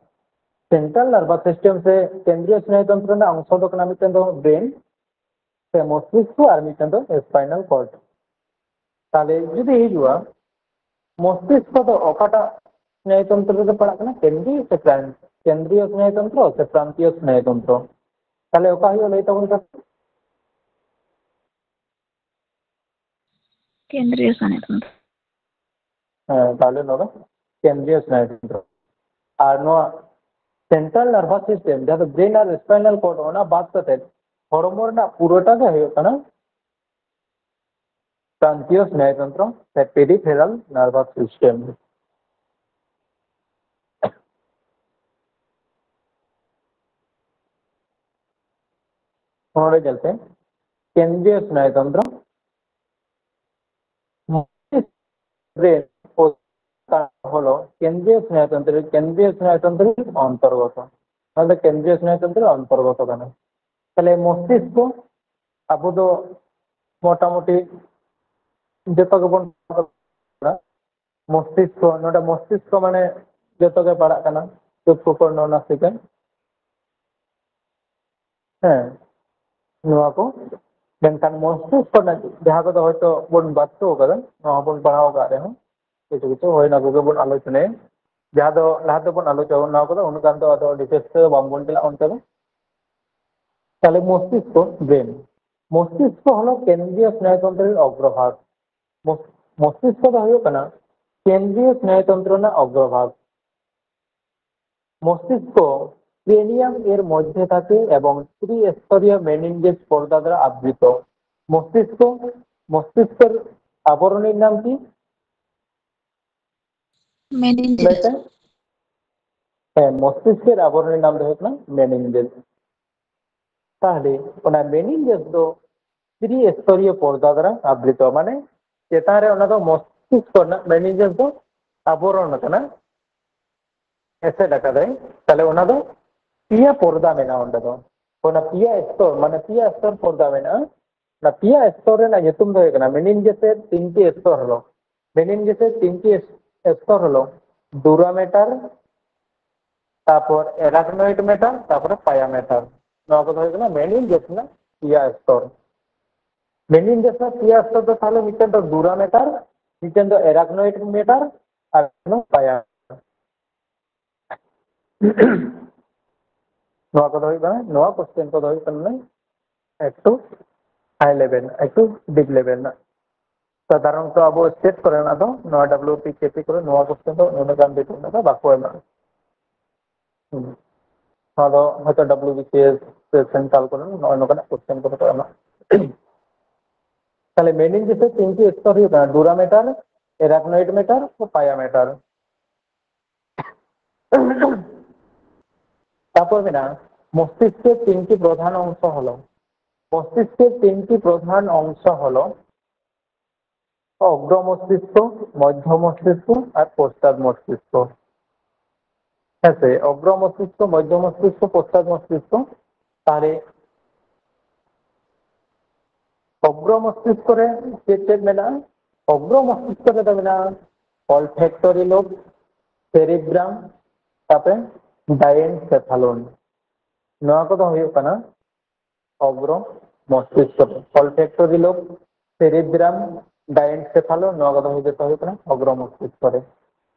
ᱥᱮᱱᱴᱨᱟᱞ ᱱᱟᱨᱵᱷᱟᱥ ᱥᱤᱥᱴᱮᱢ ᱥᱮ ᱠᱮᱱᱫᱨᱤᱭᱚ ᱥᱱᱟᱭᱩ ᱛᱚᱱᱛᱨᱚ ᱨᱮᱱᱟᱜ ᱚᱝᱥᱚ ᱫᱚ ᱠᱟᱱᱟ ᱢᱤᱫᱴᱮᱱ ᱫᱚ ᱵᱨᱮᱱ ᱥᱮ ᱢᱚᱥᱛᱤᱥᱠᱚ, ᱟᱨ ᱢᱤᱫᱴᱮᱱ ᱫᱚ ᱥᱯᱟᱭᱱᱟᱞ ᱠᱚᱨᱰ᱾ ᱛᱟᱦᱞᱮ ᱡᱩᱫᱤ ᱦᱤᱡᱩᱜᱼᱟ, ᱢᱚᱥᱛᱤᱥᱠᱚ ᱫᱚ ᱚᱠᱟᱴᱟᱜ ᱥᱱᱟᱭᱩ ᱛᱚᱱᱛᱨᱚ ᱨᱮ ᱯᱟᱲᱟᱜ ᱠᱟᱱᱟ? ᱠᱮᱱᱫᱨᱤᱭᱚ ᱥᱮ ᱯᱨᱟᱱ-, ᱠᱮᱱᱫᱨᱤᱭᱚ ᱥᱱᱟᱭᱩ ᱛᱚᱱᱛᱨᱚ ᱥᱮ ᱯᱨᱟᱱᱛᱤᱭᱚ ᱥᱱᱟᱭᱩ ᱛᱚᱱᱛᱨᱚ? ᱛᱟᱦᱞᱮ ᱚᱠᱟ ᱦᱩᱭᱩᱜᱼᱟ ᱞᱟᱹᱭ ᱛᱟᱵᱚᱱ ᱠᱷᱟᱱ? ᱠᱮᱱᱫᱨᱤᱭᱚ ᱥᱱᱟᱭᱩ ᱛᱚᱱᱛᱨᱚ᱾ ᱦᱮᱸ, ᱛᱟᱦᱞᱮ ᱱᱚᱰᱮ ᱠᱮᱱᱫᱨᱤᱭᱚ ᱥᱱᱟᱭᱩᱛᱚᱱᱛᱨᱚ᱾ ᱟᱨ ᱱᱚᱣᱟ ᱥᱮᱱᱴᱨᱟᱞ ᱱᱟᱨᱵᱷᱟᱥ ᱥᱤᱥᱴᱮᱢ, ᱡᱟᱦᱟᱸ ᱫᱚ ᱵᱨᱮᱱ ᱟᱨ ᱥᱯᱟᱭᱱᱟᱞ ᱠᱚᱨᱰ, ᱚᱱᱟ ᱵᱟᱫ ᱠᱟᱛᱮ ᱦᱚᱲᱢᱚ ᱨᱮᱱᱟᱜ ᱯᱩᱨᱟᱹᱴᱟ ᱜᱮ ᱦᱩᱭᱩᱜ ᱠᱟᱱᱟ ᱯᱨᱟᱱᱛᱤᱭᱚ ᱥᱱᱟᱭᱩᱛᱚᱱᱛᱨᱚ ᱥᱮ ᱯᱮᱨᱤᱯᱷᱮᱨᱟᱞ ᱱᱟᱨᱵᱷᱟᱥ ᱥᱤᱥᱴᱮᱢ᱾ ᱚᱱᱚᱲᱦᱮ ᱧᱮᱞ ᱯᱮ, ᱠᱮᱱᱫᱨᱤᱭᱚ ᱥᱱᱟᱭᱩᱛᱚᱱᱛᱨᱚ, ᱵᱨᱮᱱ ᱦᱚᱞᱚ ᱠᱮᱱᱫᱨᱤᱭᱚ ᱥᱱᱟᱭᱩᱛᱚᱱᱛᱨᱚ, ᱠᱮᱱᱫᱨᱤᱭᱚ ᱥᱱᱟᱭᱩᱛᱚᱱᱛᱨᱚ ᱚᱱᱛᱚᱨᱜᱚᱛᱚ, ᱚᱱᱟ ᱫᱚ ᱠᱮᱱᱫᱨᱤᱭᱚ ᱥᱱᱟᱭᱩᱛᱚᱱᱛᱨᱚ ᱚᱱᱛᱚᱨᱜᱚᱛᱚ ᱠᱟᱱᱟ᱾ ᱛᱟᱦᱞᱮ ᱢᱚᱥᱛᱤᱥᱠᱚ ᱟᱵᱚ ᱫᱚ ᱢᱚᱴᱟᱢᱩᱴᱤ ᱡᱚᱛᱚ ᱜᱮᱵᱚᱱ ᱢᱚᱥᱛᱤᱥᱠᱚ, ᱱᱚᱰᱮ ᱢᱚᱥᱛᱤᱥᱠᱚ ᱢᱟᱱᱮ ᱡᱚᱛᱚ ᱜᱮ ᱯᱟᱲᱟᱜ ᱠᱟᱱᱟ, ᱪᱚᱠᱠᱷᱩ ᱠᱚᱨᱱᱚ ᱱᱟᱥᱤᱠᱟ᱾ ᱦᱮᱸ, ᱱᱚᱣᱟ ᱠᱚ᱾ ᱢᱮᱱᱠᱷᱟᱱ ᱢᱚᱥᱛᱤᱥᱠᱚ ᱨᱮᱱᱟᱜ ᱡᱟᱦᱟᱸ ᱠᱚᱫᱚ ᱦᱚᱭᱛᱳ ᱵᱚᱱ ᱵᱟᱫ ᱦᱚᱴᱚ ᱠᱟᱫᱟ, ᱱᱚᱣᱟ ᱦᱚᱸᱵᱚᱱ ᱯᱟᱲᱦᱟᱣ ᱟᱠᱟᱫ ᱨᱮᱦᱚᱸ, ᱠᱤᱪᱷᱩ ᱠᱤᱪᱷᱩ, ᱦᱳᱭ, ᱚᱱᱟ ᱠᱚᱜᱮ ᱵᱚᱱ ᱟᱞᱳᱪᱚᱱᱟᱭᱟ᱾ ᱡᱟᱦᱟᱸ ᱫᱚ ᱞᱟᱦᱟ ᱛᱮᱵᱚᱱ ᱟᱞᱳᱪᱚᱱᱟ ᱠᱟᱫᱟ, ᱩᱱᱟᱹᱜ ᱜᱟᱱ ᱫᱚ ᱟᱫᱚ ᱰᱤᱴᱮᱞᱥ ᱛᱮ ᱵᱟᱝᱵᱚᱱ ᱪᱟᱞᱟᱜᱼᱟ ᱚᱱᱛᱮ ᱫᱚ᱾ ᱛᱟᱦᱞᱮ ᱢᱚᱥᱛᱤᱥᱠᱚ, ᱵᱨᱮᱱ, ᱢᱚᱥᱛᱤᱥᱠᱚ ᱦᱚᱞᱚ ᱠᱮᱱᱫᱨᱤᱭᱚ ᱥᱱᱟᱭᱩᱛᱚᱱᱛᱨᱚ ᱨᱮᱱᱟᱜ ᱚᱜᱽᱨᱚᱵᱷᱟᱜᱽ᱾ ᱢᱚᱥ-, ᱢᱚᱥᱛᱤᱥᱠᱚ ᱫᱚ ᱦᱩᱭᱩᱜ ᱠᱟᱱᱟ ᱠᱮᱱᱫᱨᱤᱭᱚ ᱥᱱᱟᱭᱩᱛᱚᱱᱛᱨᱚ ᱨᱮᱱᱟᱜ ᱚᱜᱽᱨᱚᱵᱷᱟᱜᱽ᱾ মস্তিষ্ক ক্রেনিয়াম এর মধ্যে থাকে এবং ত্রিস্তরীয় মেনিনজেস পর্দা দ্বারা আবৃত। মস্তিষ্ক, মস্তিষ্কের আবরণের নাম কি? মেনিনজেস। ᱞᱟᱹᱭ ᱯᱮ᱾ ᱦᱮᱸ, ᱢᱚᱥᱛᱤᱥᱠᱮᱨ ᱟᱵᱚᱨᱚᱱᱮᱨ ᱱᱟᱢ ᱫᱚ ᱦᱩᱭᱩᱜ ᱠᱟᱱᱟ ᱢᱮᱱᱤᱱᱡᱮᱥ᱾ ᱛᱟᱦᱞᱮ ᱚᱱᱟ ᱢᱮᱱᱤᱱᱡᱮᱥ ᱫᱚ ᱛᱨᱤ ᱥᱛᱚᱨᱤᱭᱚ ᱯᱚᱨᱫᱟ ᱫᱟᱨᱟ ᱟᱵᱨᱤᱛᱚ, ᱢᱟᱱᱮ ᱪᱮᱛᱟᱱ ᱨᱮ ᱚᱱᱟ ᱫᱚ ᱢᱚᱥᱛᱤᱥᱠᱚ ᱨᱮᱱᱟᱜ ᱢᱮᱱᱤᱱᱡᱮᱥ ᱫᱚ ᱟᱵᱚᱨᱚᱱ ᱟᱠᱟᱱᱟ, ᱮᱥᱮᱫ ᱟᱠᱟᱫᱟᱭ᱾ ᱛᱟᱦᱞᱮ ᱚᱱᱟ ᱫᱚ ᱯᱮᱭᱟ ᱯᱚᱨᱫᱟ ᱢᱮᱱᱟᱜᱼᱟ ᱚᱸᱰᱮ ᱫᱚ᱾ ᱚᱱᱟ ᱯᱮᱭᱟ ᱥᱛᱚᱨ, ᱢᱟᱱᱮ ᱯᱮᱭᱟ ᱥᱛᱚᱨ ᱯᱚᱨᱫᱟ ᱢᱮᱱᱟᱜᱼᱟ᱾ ᱚᱱᱟ ᱯᱮᱭᱟ ᱥᱛᱚᱨ ᱨᱮᱱᱟᱜ ᱧᱩᱛᱩᱢ ᱫᱚ ᱦᱩᱭᱩᱜ ᱠᱟᱱᱟ ᱢᱮᱱᱤᱱᱡᱮᱥᱮᱨ ᱛᱤᱱᱴᱤ ᱥᱛᱚᱨ ᱦᱚᱞᱚ᱾ ᱢᱮᱱᱤᱱᱡᱮᱥᱮᱨ ᱛᱤᱱᱴᱤ ᱥᱛᱚᱨ ᱦᱚᱞᱚ ᱰᱩᱨᱟ ᱢᱮᱴᱟᱨ, ᱛᱟᱯᱚᱨ ᱮᱨᱟᱠᱱᱚᱭᱤᱰ ᱢᱮᱴᱟᱨ, ᱛᱟᱯᱚᱨᱮ ᱯᱟᱭᱟ ᱢᱮᱴᱟᱨ᱾ ᱱᱚᱣᱟ ᱠᱚᱫᱚ ᱦᱩᱭᱩᱜ ᱠᱟᱱᱟ ᱢᱮᱱᱤᱱᱡᱮᱥ ᱨᱮᱱᱟᱜ ᱯᱮᱭᱟ ᱥᱛᱚᱨ᱾ ᱢᱮᱱᱤᱱᱡᱮᱥ ᱨᱮᱱᱟᱜ ᱯᱮᱭᱟ ᱥᱛᱚᱨ ᱫᱚ ᱛᱟᱦᱞᱮ ᱢᱤᱫᱴᱮᱱ ᱫᱚ ᱰᱩᱨᱟ ᱢᱮᱴᱟᱨ, ᱢᱤᱫᱴᱮᱱ ᱫᱚ ᱮᱨᱟᱠᱱᱚᱭᱤᱰ ᱢᱮᱴᱟᱨ, ᱟᱨ ᱢᱤᱫᱴᱮᱱ ᱫᱚ ᱯᱟᱭᱟ ᱢᱮᱴᱟᱨ᱾ ᱱᱚᱣᱟ ᱠᱚᱫᱚ ᱦᱩᱭᱩᱜ ᱠᱟᱱᱟ, ᱱᱚᱣᱟ ᱠᱚᱥᱪᱮᱱ ᱠᱚᱫᱚ ᱦᱩᱭᱩᱜ ᱠᱟᱱᱟ ᱮᱠᱴᱩ ᱦᱟᱭ ᱞᱮᱵᱮᱞ, ᱮᱠᱴᱩ ᱰᱤᱯ ᱞᱮᱵᱮᱞ ᱨᱮᱱᱟᱜ᱾ ᱥᱟᱫᱷᱟᱨᱚᱱᱛᱚ ᱟᱵᱚ ᱥᱴᱮᱴ ᱠᱚᱨᱮᱱᱟᱜ ᱫᱚ ᱱᱚᱣᱟ ᱰᱟᱵᱞᱤᱭᱩ ᱯᱤ ᱠᱮ ᱯᱤ ᱠᱚᱨᱮ ᱱᱚᱣᱟ ᱠᱚᱥᱪᱮᱱ ᱫᱚ ᱱᱩᱱᱟᱹᱜ ᱜᱟᱱ ᱰᱤᱴᱮᱞ ᱫᱚ ᱵᱟᱠᱚ ᱮᱢᱟ᱾ ᱦᱩᱸ᱾ ᱱᱚᱣᱟ ᱫᱚ ᱦᱚᱭᱛᱚ ᱰᱟᱵᱞᱤᱭᱩ ᱵᱤ ᱥᱤ ᱮᱥ ᱥᱮ ᱥᱮᱱᱴᱨᱟᱞ ᱠᱚᱨᱮ ᱱᱚᱜᱼᱚᱭ ᱱᱚᱝᱠᱟᱱᱟᱜ ᱠᱚᱥᱪᱮᱱ ᱠᱚᱫᱚ ᱠᱚ ᱮᱢᱟ᱾ ᱛᱟᱦᱞᱮ ᱢᱮᱱᱤᱱᱡᱮᱥ ᱨᱮ ᱛᱤᱱᱴᱤ ᱥᱛᱚᱨ ᱦᱩᱭᱩᱜ ᱠᱟᱱᱟ, ᱰᱩᱨᱟ ᱢᱮᱴᱟᱨ, ᱮᱨᱟᱠᱱᱚᱭᱤᱰ ᱢᱮᱴᱟᱨ, ᱯᱟᱭᱟ ᱢᱮᱴᱟᱨ᱾ ᱛᱟᱨᱯᱚᱨ ᱢᱮᱱᱟᱜᱼᱟ ᱢᱚᱥᱛᱤᱥᱠᱮ ᱛᱤᱱᱴᱤ ᱯᱨᱚᱫᱷᱟᱱ ᱚᱝᱥᱚ ᱦᱚᱞᱚ᱾ ᱢᱚᱥᱛᱤᱥᱠᱮ ᱛᱤᱱᱴᱤ ᱯᱨᱚᱫᱷᱟᱱ ᱚᱝᱥᱚ ᱦᱚᱞᱚ ᱚᱜᱽᱨᱚ ᱢᱚᱥᱛᱤᱥᱠ, ᱢᱚᱫᱷᱭᱚ ᱢᱚᱥᱛᱤᱥᱠ ᱟᱨ ᱯᱚᱥᱪᱟᱛ ᱢᱚᱥᱛᱤᱥᱠ᱾ ᱦᱮᱸ ᱥᱮ, ᱚᱜᱽᱨᱚ ᱢᱚᱥᱛᱤᱥᱠ, ᱢᱚᱫᱷᱭᱚ ᱢᱚᱥᱛᱤᱥᱠ, ᱯᱚᱥᱪᱟᱛ ᱢᱚᱥᱛᱤᱥᱠ᱾ ᱛᱟᱦᱞᱮ ᱚᱜᱽᱨᱚ ᱢᱚᱥᱛᱤᱥᱠ ᱨᱮ ᱪᱮᱫ ᱪᱮᱫ ᱢᱮᱱᱟᱜᱼᱟ? ᱚᱜᱽᱨᱚ ᱢᱚᱥᱛᱤᱥᱠ ᱨᱮᱫᱚ ᱢᱮᱱᱟᱜᱼᱟ olfactory lobe, cerebrum, ᱛᱟᱯᱚᱨᱮ diencephalon᱾ ᱱᱚᱣᱟ ᱠᱚᱫᱚ ᱦᱩᱭᱩᱜ ᱠᱟᱱᱟ ᱚᱜᱽᱨᱚ ᱢᱚᱥᱛᱤᱥᱠ ᱨᱮ᱾ Olfactory lobe, cerebrum, diencephalon, ᱱᱚᱣᱟ ᱠᱚᱫᱚ ᱡᱚᱛᱚ ᱦᱩᱭᱩᱜ ᱠᱟᱱᱟ ᱚᱜᱽᱨᱚ ᱢᱚᱥᱛᱤᱥᱠ ᱨᱮ᱾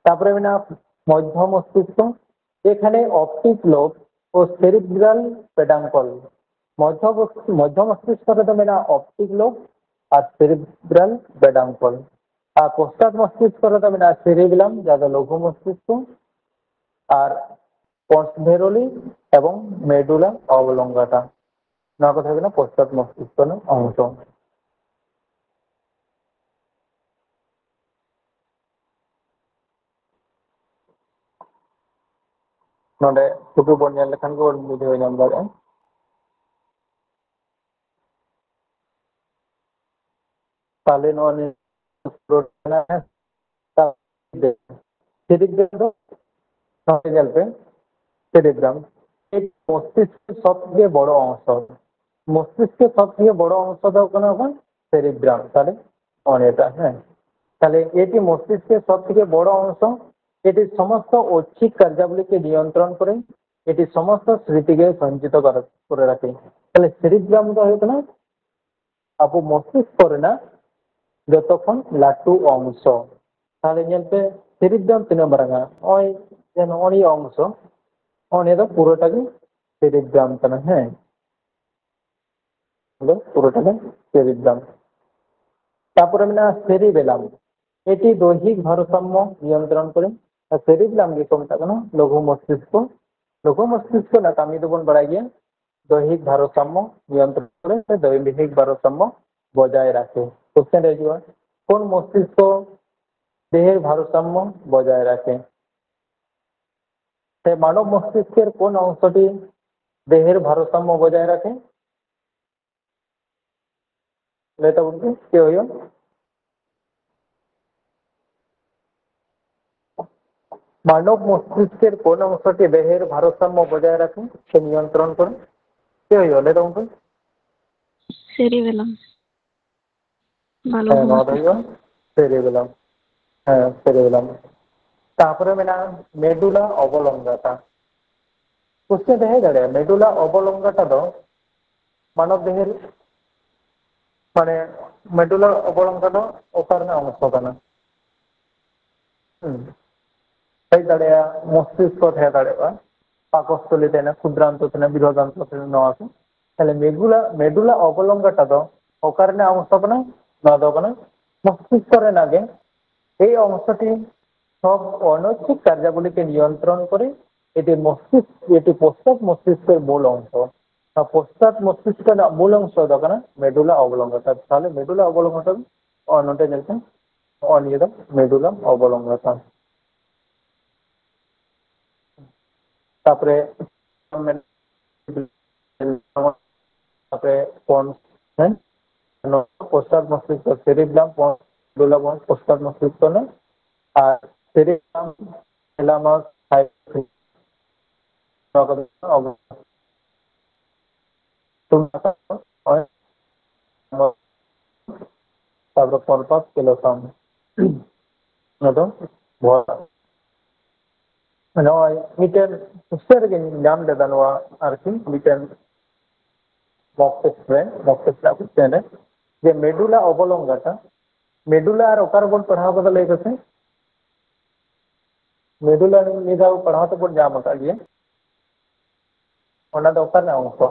ᱛᱟᱯᱚᱨᱮ ᱢᱮᱱᱟᱜᱼᱟ ᱢᱚᱫᱷᱭᱚ ᱢᱚᱥᱛᱤᱥᱠ, ᱮᱠᱷᱟᱱᱮ optic lobe ও cerebral peduncle᱾ ᱢᱚᱫᱷᱭᱚ ᱢᱚᱥᱛᱤᱥᱠ ᱨᱮᱫᱚ ᱢᱮᱱᱟᱜᱼᱟ optic lobe ᱟᱨ cerebral peduncle᱾ ᱟᱨ ᱯᱚᱥᱪᱟᱛ ᱢᱚᱥᱛᱤᱥᱠ ᱨᱮᱫᱚ ᱢᱮᱱᱟᱜᱼᱟ cerebellum, ᱡᱟᱦᱟᱸ ᱫᱚ ᱞᱚᱜᱷᱩ ᱢᱚᱥᱛᱤᱥᱠ, ᱟᱨ pons varii এবং medulla oblongata᱾ ᱱᱚᱣᱟ ᱠᱚ ᱛᱟᱦᱮᱸ ᱠᱟᱱᱟ ᱯᱚᱥᱪᱟᱛ ᱢᱚᱥᱛᱤᱥᱠ ᱨᱮᱱᱟᱜ ᱚᱝᱥᱚ᱾ ᱱᱚᱰᱮ ᱥᱩᱫᱷᱩ ᱵᱚᱱ ᱧᱮᱞ ᱞᱮᱠᱷᱟᱱ ᱜᱮᱵᱚᱱ ᱵᱩᱡᱷᱟᱹᱣ ᱧᱟᱢ ᱫᱟᱲᱮᱭᱟᱜᱼᱟ᱾ ᱛᱟᱦᱞᱮ ᱱᱚᱣᱟ ᱱᱤᱭᱟᱹ ᱥᱤᱨᱤᱡᱽ ᱫᱚ ᱱᱚᱰᱮ ᱧᱮᱞ ᱯᱮ, cerebrum, ᱢᱚᱥᱛᱤᱥᱠ ᱥᱚᱵ ᱛᱷᱮᱠᱮ ᱵᱚᱲ ᱚᱝᱥᱚ, ᱢᱚᱥᱛᱤᱥᱠ ᱥᱚᱵ ᱛᱷᱮᱠᱮ ᱵᱚᱲ ᱚᱝᱥᱚ ᱫᱚ ᱠᱟᱱᱟ ᱚᱠᱟ? Cerebrum᱾ ᱛᱟᱦᱞᱮ ᱚᱱᱮᱴᱟ, ᱦᱮᱸ, তাহলে এটি মস্তিষ্কের সব থেকে বড় অংশ। এটি সমস্ত ঐচ্ছিক কার্যাবলীকে নিয়ন্ত্রণ করে। এটি সমস্ত স্মৃতিকে সঞ্চিত করে, করে রাখে। তাহলে সেরিব্রাম ᱫᱚ ᱦᱩᱭᱩᱜ ᱠᱟᱱᱟ ᱟᱵᱚ ᱢᱚᱥᱛᱤᱥᱠ ᱨᱮᱱᱟᱜ ᱡᱚᱛᱚ ᱠᱷᱚᱱ ᱞᱟᱹᱴᱩ ᱚᱝᱥᱚ᱾ ᱛᱟᱦᱞᱮ ᱧᱮᱞ ᱯᱮ, ᱥᱮᱨᱤᱵᱨᱟᱢ ᱛᱤᱱᱟᱹᱜ ᱢᱟᱨᱟᱝᱟ? ᱱᱚᱜᱼᱚᱭ ᱡᱮ ᱱᱚᱜᱼᱚ ᱱᱤᱭᱟᱹ ᱚᱝᱥᱚ, ᱱᱚᱜᱼᱚ ᱱᱤᱭᱟᱹ ᱫᱚ ᱯᱩᱨᱟᱹᱴᱟ ᱜᱮ ᱥᱮᱨᱤᱵᱨᱟᱢ ᱠᱟᱱᱟ, ᱦᱮᱸ, ᱱᱚᱣᱟ ᱫᱚ ᱯᱩᱨᱟᱹᱴᱟ ᱜᱮ ᱥᱮᱨᱤᱵᱨᱟᱢ᱾ ᱛᱟᱯᱚᱨᱮ ᱢᱮᱱᱟᱜᱼᱟ ᱥᱮᱨᱤᱵᱮᱞᱟᱢ, ᱮᱴᱤ ᱫᱳᱭᱦᱤᱠ ᱵᱷᱟᱨᱥᱟᱢᱢᱚ ᱱᱤᱭᱚᱱᱛᱨᱚᱱ ᱠᱚᱨᱮ᱾ ᱟᱨ ᱥᱮᱨᱤᱵᱮᱞᱟᱢ ᱜᱮᱠᱚ ᱢᱮᱛᱟᱜ ᱠᱟᱱᱟ ᱞᱚᱜᱷᱩ ᱢᱚᱥᱛᱤᱥᱠᱚ᱾ ᱞᱚᱜᱷᱩ ᱢᱚᱥᱛᱤᱥᱠᱚ ᱨᱮᱱᱟᱜ ᱠᱟᱹᱢᱤ ᱫᱚᱵᱚᱱ ᱵᱟᱲᱟᱭ ᱜᱮᱭᱟ, ᱫᱳᱭᱦᱤᱠ ᱵᱷᱟᱨᱥᱟᱢᱢᱚ ᱱᱤᱭᱚᱱᱛᱨᱚᱱ ᱠᱚᱨᱮ ᱥᱮ ᱫᱳᱭᱦᱤᱠ ᱵᱷᱟᱨᱥᱟᱢᱢᱚ ᱵᱚᱡᱟᱭ ᱨᱟᱠᱷᱮ᱾ ᱠᱚᱥᱪᱮᱱ ᱨᱮ ᱦᱤᱡᱩᱜᱼᱟ, ᱠᱳᱱ ᱢᱚᱥᱛᱤᱥᱠᱚ ᱫᱮᱦᱮᱨ ᱵᱷᱟᱨᱥᱟᱢᱢᱚ ᱵᱚᱡᱟᱭ ᱨᱟᱠᱷᱮ? ᱥᱮ ᱢᱟᱱᱚᱵ ᱢᱚᱥᱛᱤᱥᱠᱮᱨ ᱠᱳᱱ ᱚᱝᱥᱚᱴᱤ ᱫᱮᱦᱮᱨ ᱵᱷᱟᱨᱥᱟᱢᱢᱚ ᱵᱚᱡᱟᱭ ᱨᱟᱠᱷᱮ? ᱞᱟᱹᱭ ᱛᱟᱵᱚᱱ ᱯᱮ, ᱪᱮᱫ ᱦᱩᱭᱩᱜᱼᱟ? মানব মস্তিষ্কের কোন অংশটি দেহের ভারসাম্য বজায় রাখে, সে নিয়ন্ত্রণ করে? ᱪᱮᱫ ᱦᱩᱭᱩᱜᱼᱟ? ᱞᱟᱹᱭ ᱛᱟᱵᱚᱱ ᱯᱮ᱾ ᱥᱮᱨᱤᱵᱮᱞᱟᱢ᱾ ᱵᱟᱞᱚ ᱦᱮᱸ, ᱱᱚᱣᱟ ᱫᱚ ᱦᱩᱭᱩᱜᱼᱟ ᱥᱮᱨᱤᱵᱮᱞᱟᱢ᱾ ᱦᱮᱸ, ᱥᱮᱨᱤᱵᱮᱞᱟᱢ᱾ ᱛᱟᱯᱚᱨᱮ ᱢᱮᱱᱟᱜᱼᱟ ᱢᱮᱰᱩᱞᱟ ᱚᱵᱚᱞᱚᱝᱜᱟᱴᱟ᱾ ᱠᱚᱥᱪᱮᱱ ᱨᱮ ᱦᱮᱡ ᱫᱟᱲᱮᱭᱟᱜᱼᱟ, ᱢᱮᱰᱩᱞᱟ ᱚᱵᱚᱞᱚᱝᱜᱟᱴᱟ ᱫᱚ ᱢᱟᱱᱚᱵ ᱫᱮᱦᱮᱨ, ᱢᱟᱱᱮ, ᱢᱮᱰᱩᱞᱟ ᱚᱵᱚᱞᱚᱝᱜᱟᱴᱟ ᱫᱚ ᱚᱠᱟ ᱨᱮᱱᱟᱜ ᱚᱝᱥᱚ ᱠᱟᱱᱟ? ᱦᱩᱸ᱾ ᱦᱮᱡ ᱫᱟᱲᱮᱭᱟᱜᱼᱟ, ᱢᱚᱥᱛᱤᱥᱠᱚ ᱛᱟᱦᱮᱸ ᱫᱟᱲᱮᱭᱟᱜᱼᱟ, ᱯᱟᱠᱚᱥᱛᱷᱚᱞᱤ ᱛᱟᱦᱮᱱᱟ, ᱠᱷᱩᱫᱨᱟᱱᱛᱚ ᱛᱟᱦᱮᱱᱟ, ᱵᱨᱤᱦᱚᱫᱟᱱᱛᱚ ᱛᱟᱦᱮᱱᱟ, ᱱᱚᱣᱟ ᱠᱚ᱾ ᱛᱟᱦᱞᱮ ᱢᱮᱰᱩᱞᱟ, ᱢᱮᱰᱩᱞᱟ ᱚᱵᱚᱞᱚᱝᱜᱟᱴᱟ ᱫᱚ ᱚᱠᱟ ᱨᱮᱱᱟᱜ ᱚᱝᱥᱚ ᱠᱟᱱᱟ? ᱱᱚᱣᱟ ᱫᱚ ᱠᱟᱱᱟ ᱢᱚᱥᱛᱤᱥᱠᱚ ᱨᱮᱱᱟᱜ ᱜᱮ᱾ এই অংশটি সব অনৈচ্ছিক কার্যাবলীকে নিয়ন্ত্রণ করে। এটি মস্তিষ্ক, এটি পশ্চাৎ মস্তিষ্কের মূল অংশ। ᱱᱚᱣᱟ ᱯᱚᱥᱪᱟᱛ ᱢᱚᱥᱛᱤᱥᱠᱚ ᱨᱮᱱᱟᱜ ᱢᱩᱞ ᱚᱝᱥᱚ ᱫᱚ ᱠᱟᱱᱟ ᱢᱮᱰᱩᱞᱟ ᱚᱵᱚᱞᱚᱝᱜᱟᱴᱟ᱾ ᱛᱟᱦᱞᱮ ᱢᱮᱰᱩᱞᱟ ᱚᱵᱚᱞᱚᱝᱜᱟᱴᱟ ᱫᱚ, ᱚ, ᱱᱚᱰᱮ ᱧᱮᱞ ᱯᱮ, ᱱᱚᱜᱼᱚ ᱱᱤᱭᱟᱹ ᱫᱚ ᱢᱮᱰᱩᱞᱟ ᱚᱵᱚᱞᱚᱝᱜᱟᱴᱟ᱾ ᱛᱟᱯᱚᱨᱮ ᱛᱟᱯᱚᱨᱮ ᱯᱚᱱ, ᱦᱮᱸ? ᱱᱚᱣᱟ ᱯᱚᱥᱪᱟᱛ ᱢᱚᱥᱛᱤᱥᱠᱚ, ᱥᱮᱨᱤᱵᱮᱞᱟᱢ, ᱯᱚᱱ, ᱢᱮᱰᱩᱞᱟ ᱵᱚᱱ ᱯᱚᱥᱪᱟᱛ ᱢᱚᱥᱛᱤᱥᱠᱚ ᱨᱮᱱᱟᱜ, ᱟᱨ ᱥᱮᱨᱤᱵᱮᱞᱟᱢ, ᱛᱷᱮᱞᱟᱢᱟᱥ, ᱦᱟᱭᱯᱳ-, ᱱᱚᱣᱟ ᱠᱚᱫᱚ ᱚᱵᱚ-, ᱛᱟᱨᱯᱚᱨᱮ ᱠᱚᱨᱯᱟᱥ ᱠᱮᱞᱳᱥᱟᱢ᱾ ᱱᱚᱣᱟ ᱫᱚ ᱵᱚᱦᱚᱜ᱾ ᱱᱚᱜᱼᱚᱭ ᱢᱤᱫᱴᱮᱱ ᱠᱚᱥᱪᱮᱱ ᱨᱮᱜᱮᱧ ᱧᱟᱢ ᱞᱮᱫᱟ ᱱᱚᱣᱟ, ᱟᱨᱠᱤ ᱢᱤᱫᱴᱮᱱ ᱢᱚᱠ ᱴᱮᱥᱴ ᱨᱮ, ᱢᱚᱠ ᱴᱮᱥᱴ ᱨᱮᱱᱟᱜ ᱠᱚᱥᱪᱮᱱ ᱨᱮ, ᱡᱮ ᱢᱮᱰᱩᱞᱟ ᱚᱵᱚᱞᱚᱝᱜᱟᱴᱟ, ᱢᱮᱰᱩᱞᱟ ᱟᱨ ᱚᱠᱟ ᱨᱮᱵᱚᱱ ᱯᱟᱲᱦᱟᱣ ᱠᱟᱫᱟ ᱞᱟᱹᱭ ᱯᱮᱥᱮ? ᱢᱮᱰᱩᱞᱟ ᱢᱤᱫ ᱫᱷᱟᱣ ᱯᱟᱲᱦᱟᱣ ᱛᱮᱵᱚᱱ ᱧᱟᱢ ᱟᱠᱟᱫ ᱜᱮᱭᱟ᱾ ᱚᱱᱟ ᱫᱚ ᱚᱠᱟ ᱨᱮᱱᱟᱜ ᱚᱝᱥᱚ?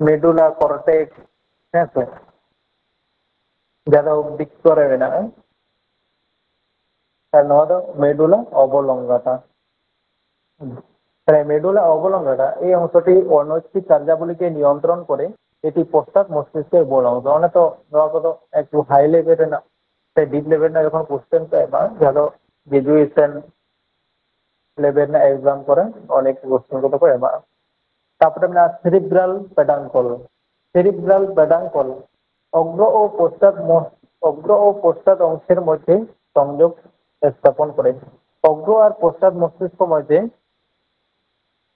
ᱢᱮᱰᱩᱞᱟ ᱠᱚᱨᱴᱮᱠᱥ, ᱦᱮᱸ ᱥᱮ, ᱡᱟᱦᱟᱸ ᱫᱚ ᱵᱤᱠᱠᱚ ᱨᱮ ᱢᱮᱱᱟᱜᱼᱟ᱾ ᱟᱨ ᱱᱚᱣᱟ ᱫᱚ ᱢᱮᱰᱩᱞᱟ ᱚᱵᱚᱞᱚᱝᱜᱟᱴᱟ᱾ ᱛᱟᱦᱞᱮ ᱢᱮᱰᱩᱞᱟ ᱚᱵᱚᱞᱚᱝᱜᱟᱴᱟ এই অংশটি অনৈচ্ছিক কার্যাবলীকে নিয়ন্ত্রণ করে। এটি পশ্চাৎ মস্তিষ্কের মূল অংশ। মানে তো, ᱱᱚᱣᱟ ᱠᱚᱫᱚ একটু হাই লেভেল ᱨᱮᱱᱟᱜ ᱥᱮ ᱰᱤᱯ ᱞᱮᱵᱮᱞ ᱨᱮᱱᱟᱜ ᱡᱚᱠᱷᱚᱱ ᱠᱚᱥᱪᱮᱱ ᱠᱚ ᱮᱢᱟ, ᱡᱟᱦᱟᱸ ᱫᱚ ᱜᱨᱮᱡᱩᱭᱮᱥᱚᱱ ᱞᱮᱵᱮᱞ ᱨᱮᱱᱟᱜ ᱮᱠᱡᱟᱢ ᱠᱚᱨᱮ ᱚᱱᱮᱠ ᱠᱚᱥᱪᱮᱱ ᱠᱚᱫᱚ ᱠᱚ ᱮᱢᱟ᱾ ᱛᱟᱯᱚᱨᱮ ᱢᱮᱱᱟᱜᱼᱟ ᱥᱮᱨᱤᱵᱨᱟᱞ ᱯᱮᱰᱟᱝᱠᱚᱞ᱾ ᱥᱮᱨᱤᱵᱨᱟᱞ ᱯᱮᱰᱟᱝᱠᱚᱞ ᱚᱜᱽᱨᱚ ও পশ্চাৎ ম- অগ্র ও পশ্চাৎ অংশের মধ্যে সংযোগ স্থাপন করে। অগ্র আর পশ্চাৎ মস্তিষ্ক মধ্যে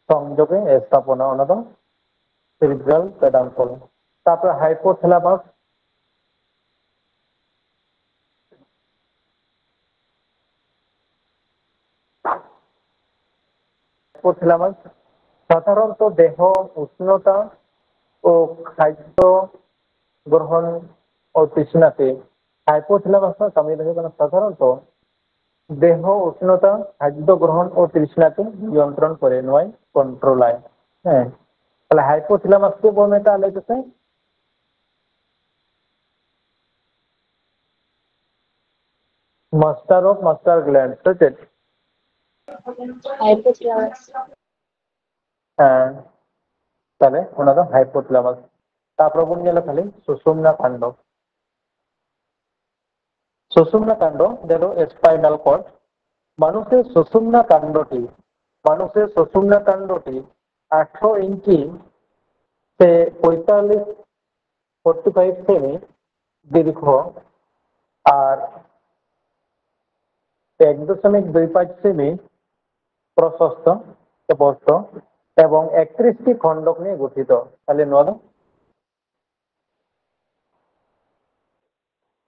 সংযোগে স্থাপনা, ᱚᱱᱟ ᱫᱚ ᱥᱮᱨᱤᱵᱨᱟᱞ ᱯᱮᱰᱟᱝᱠᱚᱞ᱾ ᱛᱟᱯᱚᱨᱮ ᱦᱟᱭᱯᱳᱛᱷᱮᱞᱟᱢᱟᱥ, ᱦᱟᱭᱯᱳᱛᱷᱮᱞᱟᱢᱟᱥ ᱥᱟᱫᱷᱟᱨᱚᱱᱛᱚ ᱫᱮᱦᱚ ᱩᱥᱱᱚᱛᱟ ᱳ ᱠᱷᱟᱫᱽᱫᱚ ᱜᱨᱚᱦᱚᱱ ᱳ ᱛᱨᱤᱥᱱᱟᱛᱮ᱾ ᱦᱟᱭᱯᱳᱛᱷᱮᱞᱟᱢᱟᱥ ᱨᱮᱱᱟᱜ ᱠᱟᱹᱢᱤ ᱫᱚ ᱦᱩᱭᱩᱜ ᱠᱟᱱᱟ ᱥᱟᱫᱷᱟᱨᱚᱱᱛᱚ ᱫᱮᱦᱚ ᱩᱥᱱᱚᱛᱟ, ᱠᱷᱟᱫᱽᱫᱚ ᱜᱨᱚᱦᱚᱱ ᱳ ᱛᱨᱤᱥᱱᱟᱛᱮ ᱱᱤᱭᱚᱱᱛᱨᱚᱱ ᱠᱚᱨᱮ, ᱱᱚᱣᱟᱭ ᱠᱚᱱᱴᱨᱳᱞᱟᱭ᱾ ᱦᱮᱸ, ᱛᱟᱦᱞᱮ ᱦᱟᱭᱯᱳᱛᱷᱮᱞᱟᱢᱟᱥ ᱪᱮᱫ ᱵᱚᱱ ᱢᱮᱛᱟᱜᱼᱟ ᱞᱟᱹᱭ ᱯᱮᱥᱮ? Master of master gland, ᱥᱮ ᱪᱮᱫ? Hypothalamus. ᱦᱮᱸ, ᱛᱟᱦᱞᱮ ᱚᱱᱟ ᱫᱚ ᱦᱟᱭᱯᱳᱛᱷᱮᱞᱟᱢᱟᱥ᱾ ᱛᱟᱨᱯᱚᱨᱮ ᱵᱚᱱ ᱧᱮᱞᱟ ᱠᱷᱟᱹᱞᱤ ᱥᱩᱥᱩᱢᱱᱟ ᱠᱟᱱᱰᱚ᱾ ᱥᱩᱥᱩᱢᱱᱟ ᱠᱟᱱᱰᱚ, ᱡᱟᱦᱟᱸ ᱫᱚ ᱥᱯᱟᱭᱱᱟᱞ ᱠᱚᱨᱰ᱾ ᱢᱟᱱᱩᱥᱮ ᱥᱩᱥᱩᱢᱱᱟ ᱠᱟᱱᱰᱚᱴᱤ, ᱢᱟᱱᱩᱥᱮ ᱥᱩᱥᱩᱢᱱᱟ ᱠᱟᱱᱰᱚᱴᱤ ᱟᱴᱷᱨᱚ ᱤᱧᱪᱤ ᱥᱮ ᱯᱚᱸᱭᱛᱟᱞᱞᱤᱥ ᱯᱷᱳᱨᱴᱤ ᱯᱷᱟᱭᱤᱵᱷ ᱥᱮᱢᱤ ᱫᱤᱨᱜᱷᱚ ᱟᱨ ᱮᱠ ᱫᱚᱥᱚᱢᱤᱠ ᱫᱩᱭ ᱯᱟᱸᱪ ᱥᱮᱢᱤ ᱯᱨᱚᱥᱚᱥᱛᱚ ᱥᱮ ᱯᱨᱚᱥᱛᱚ ᱮᱵᱚᱝ ᱮᱠᱛᱨᱤᱥ ᱴᱤ ᱠᱷᱚᱱᱰᱚᱠ ᱱᱤᱭᱮ ᱜᱚᱴᱷᱤᱛᱚ᱾ ᱛᱟᱦᱞᱮ ᱱᱚᱣᱟ ᱫᱚ,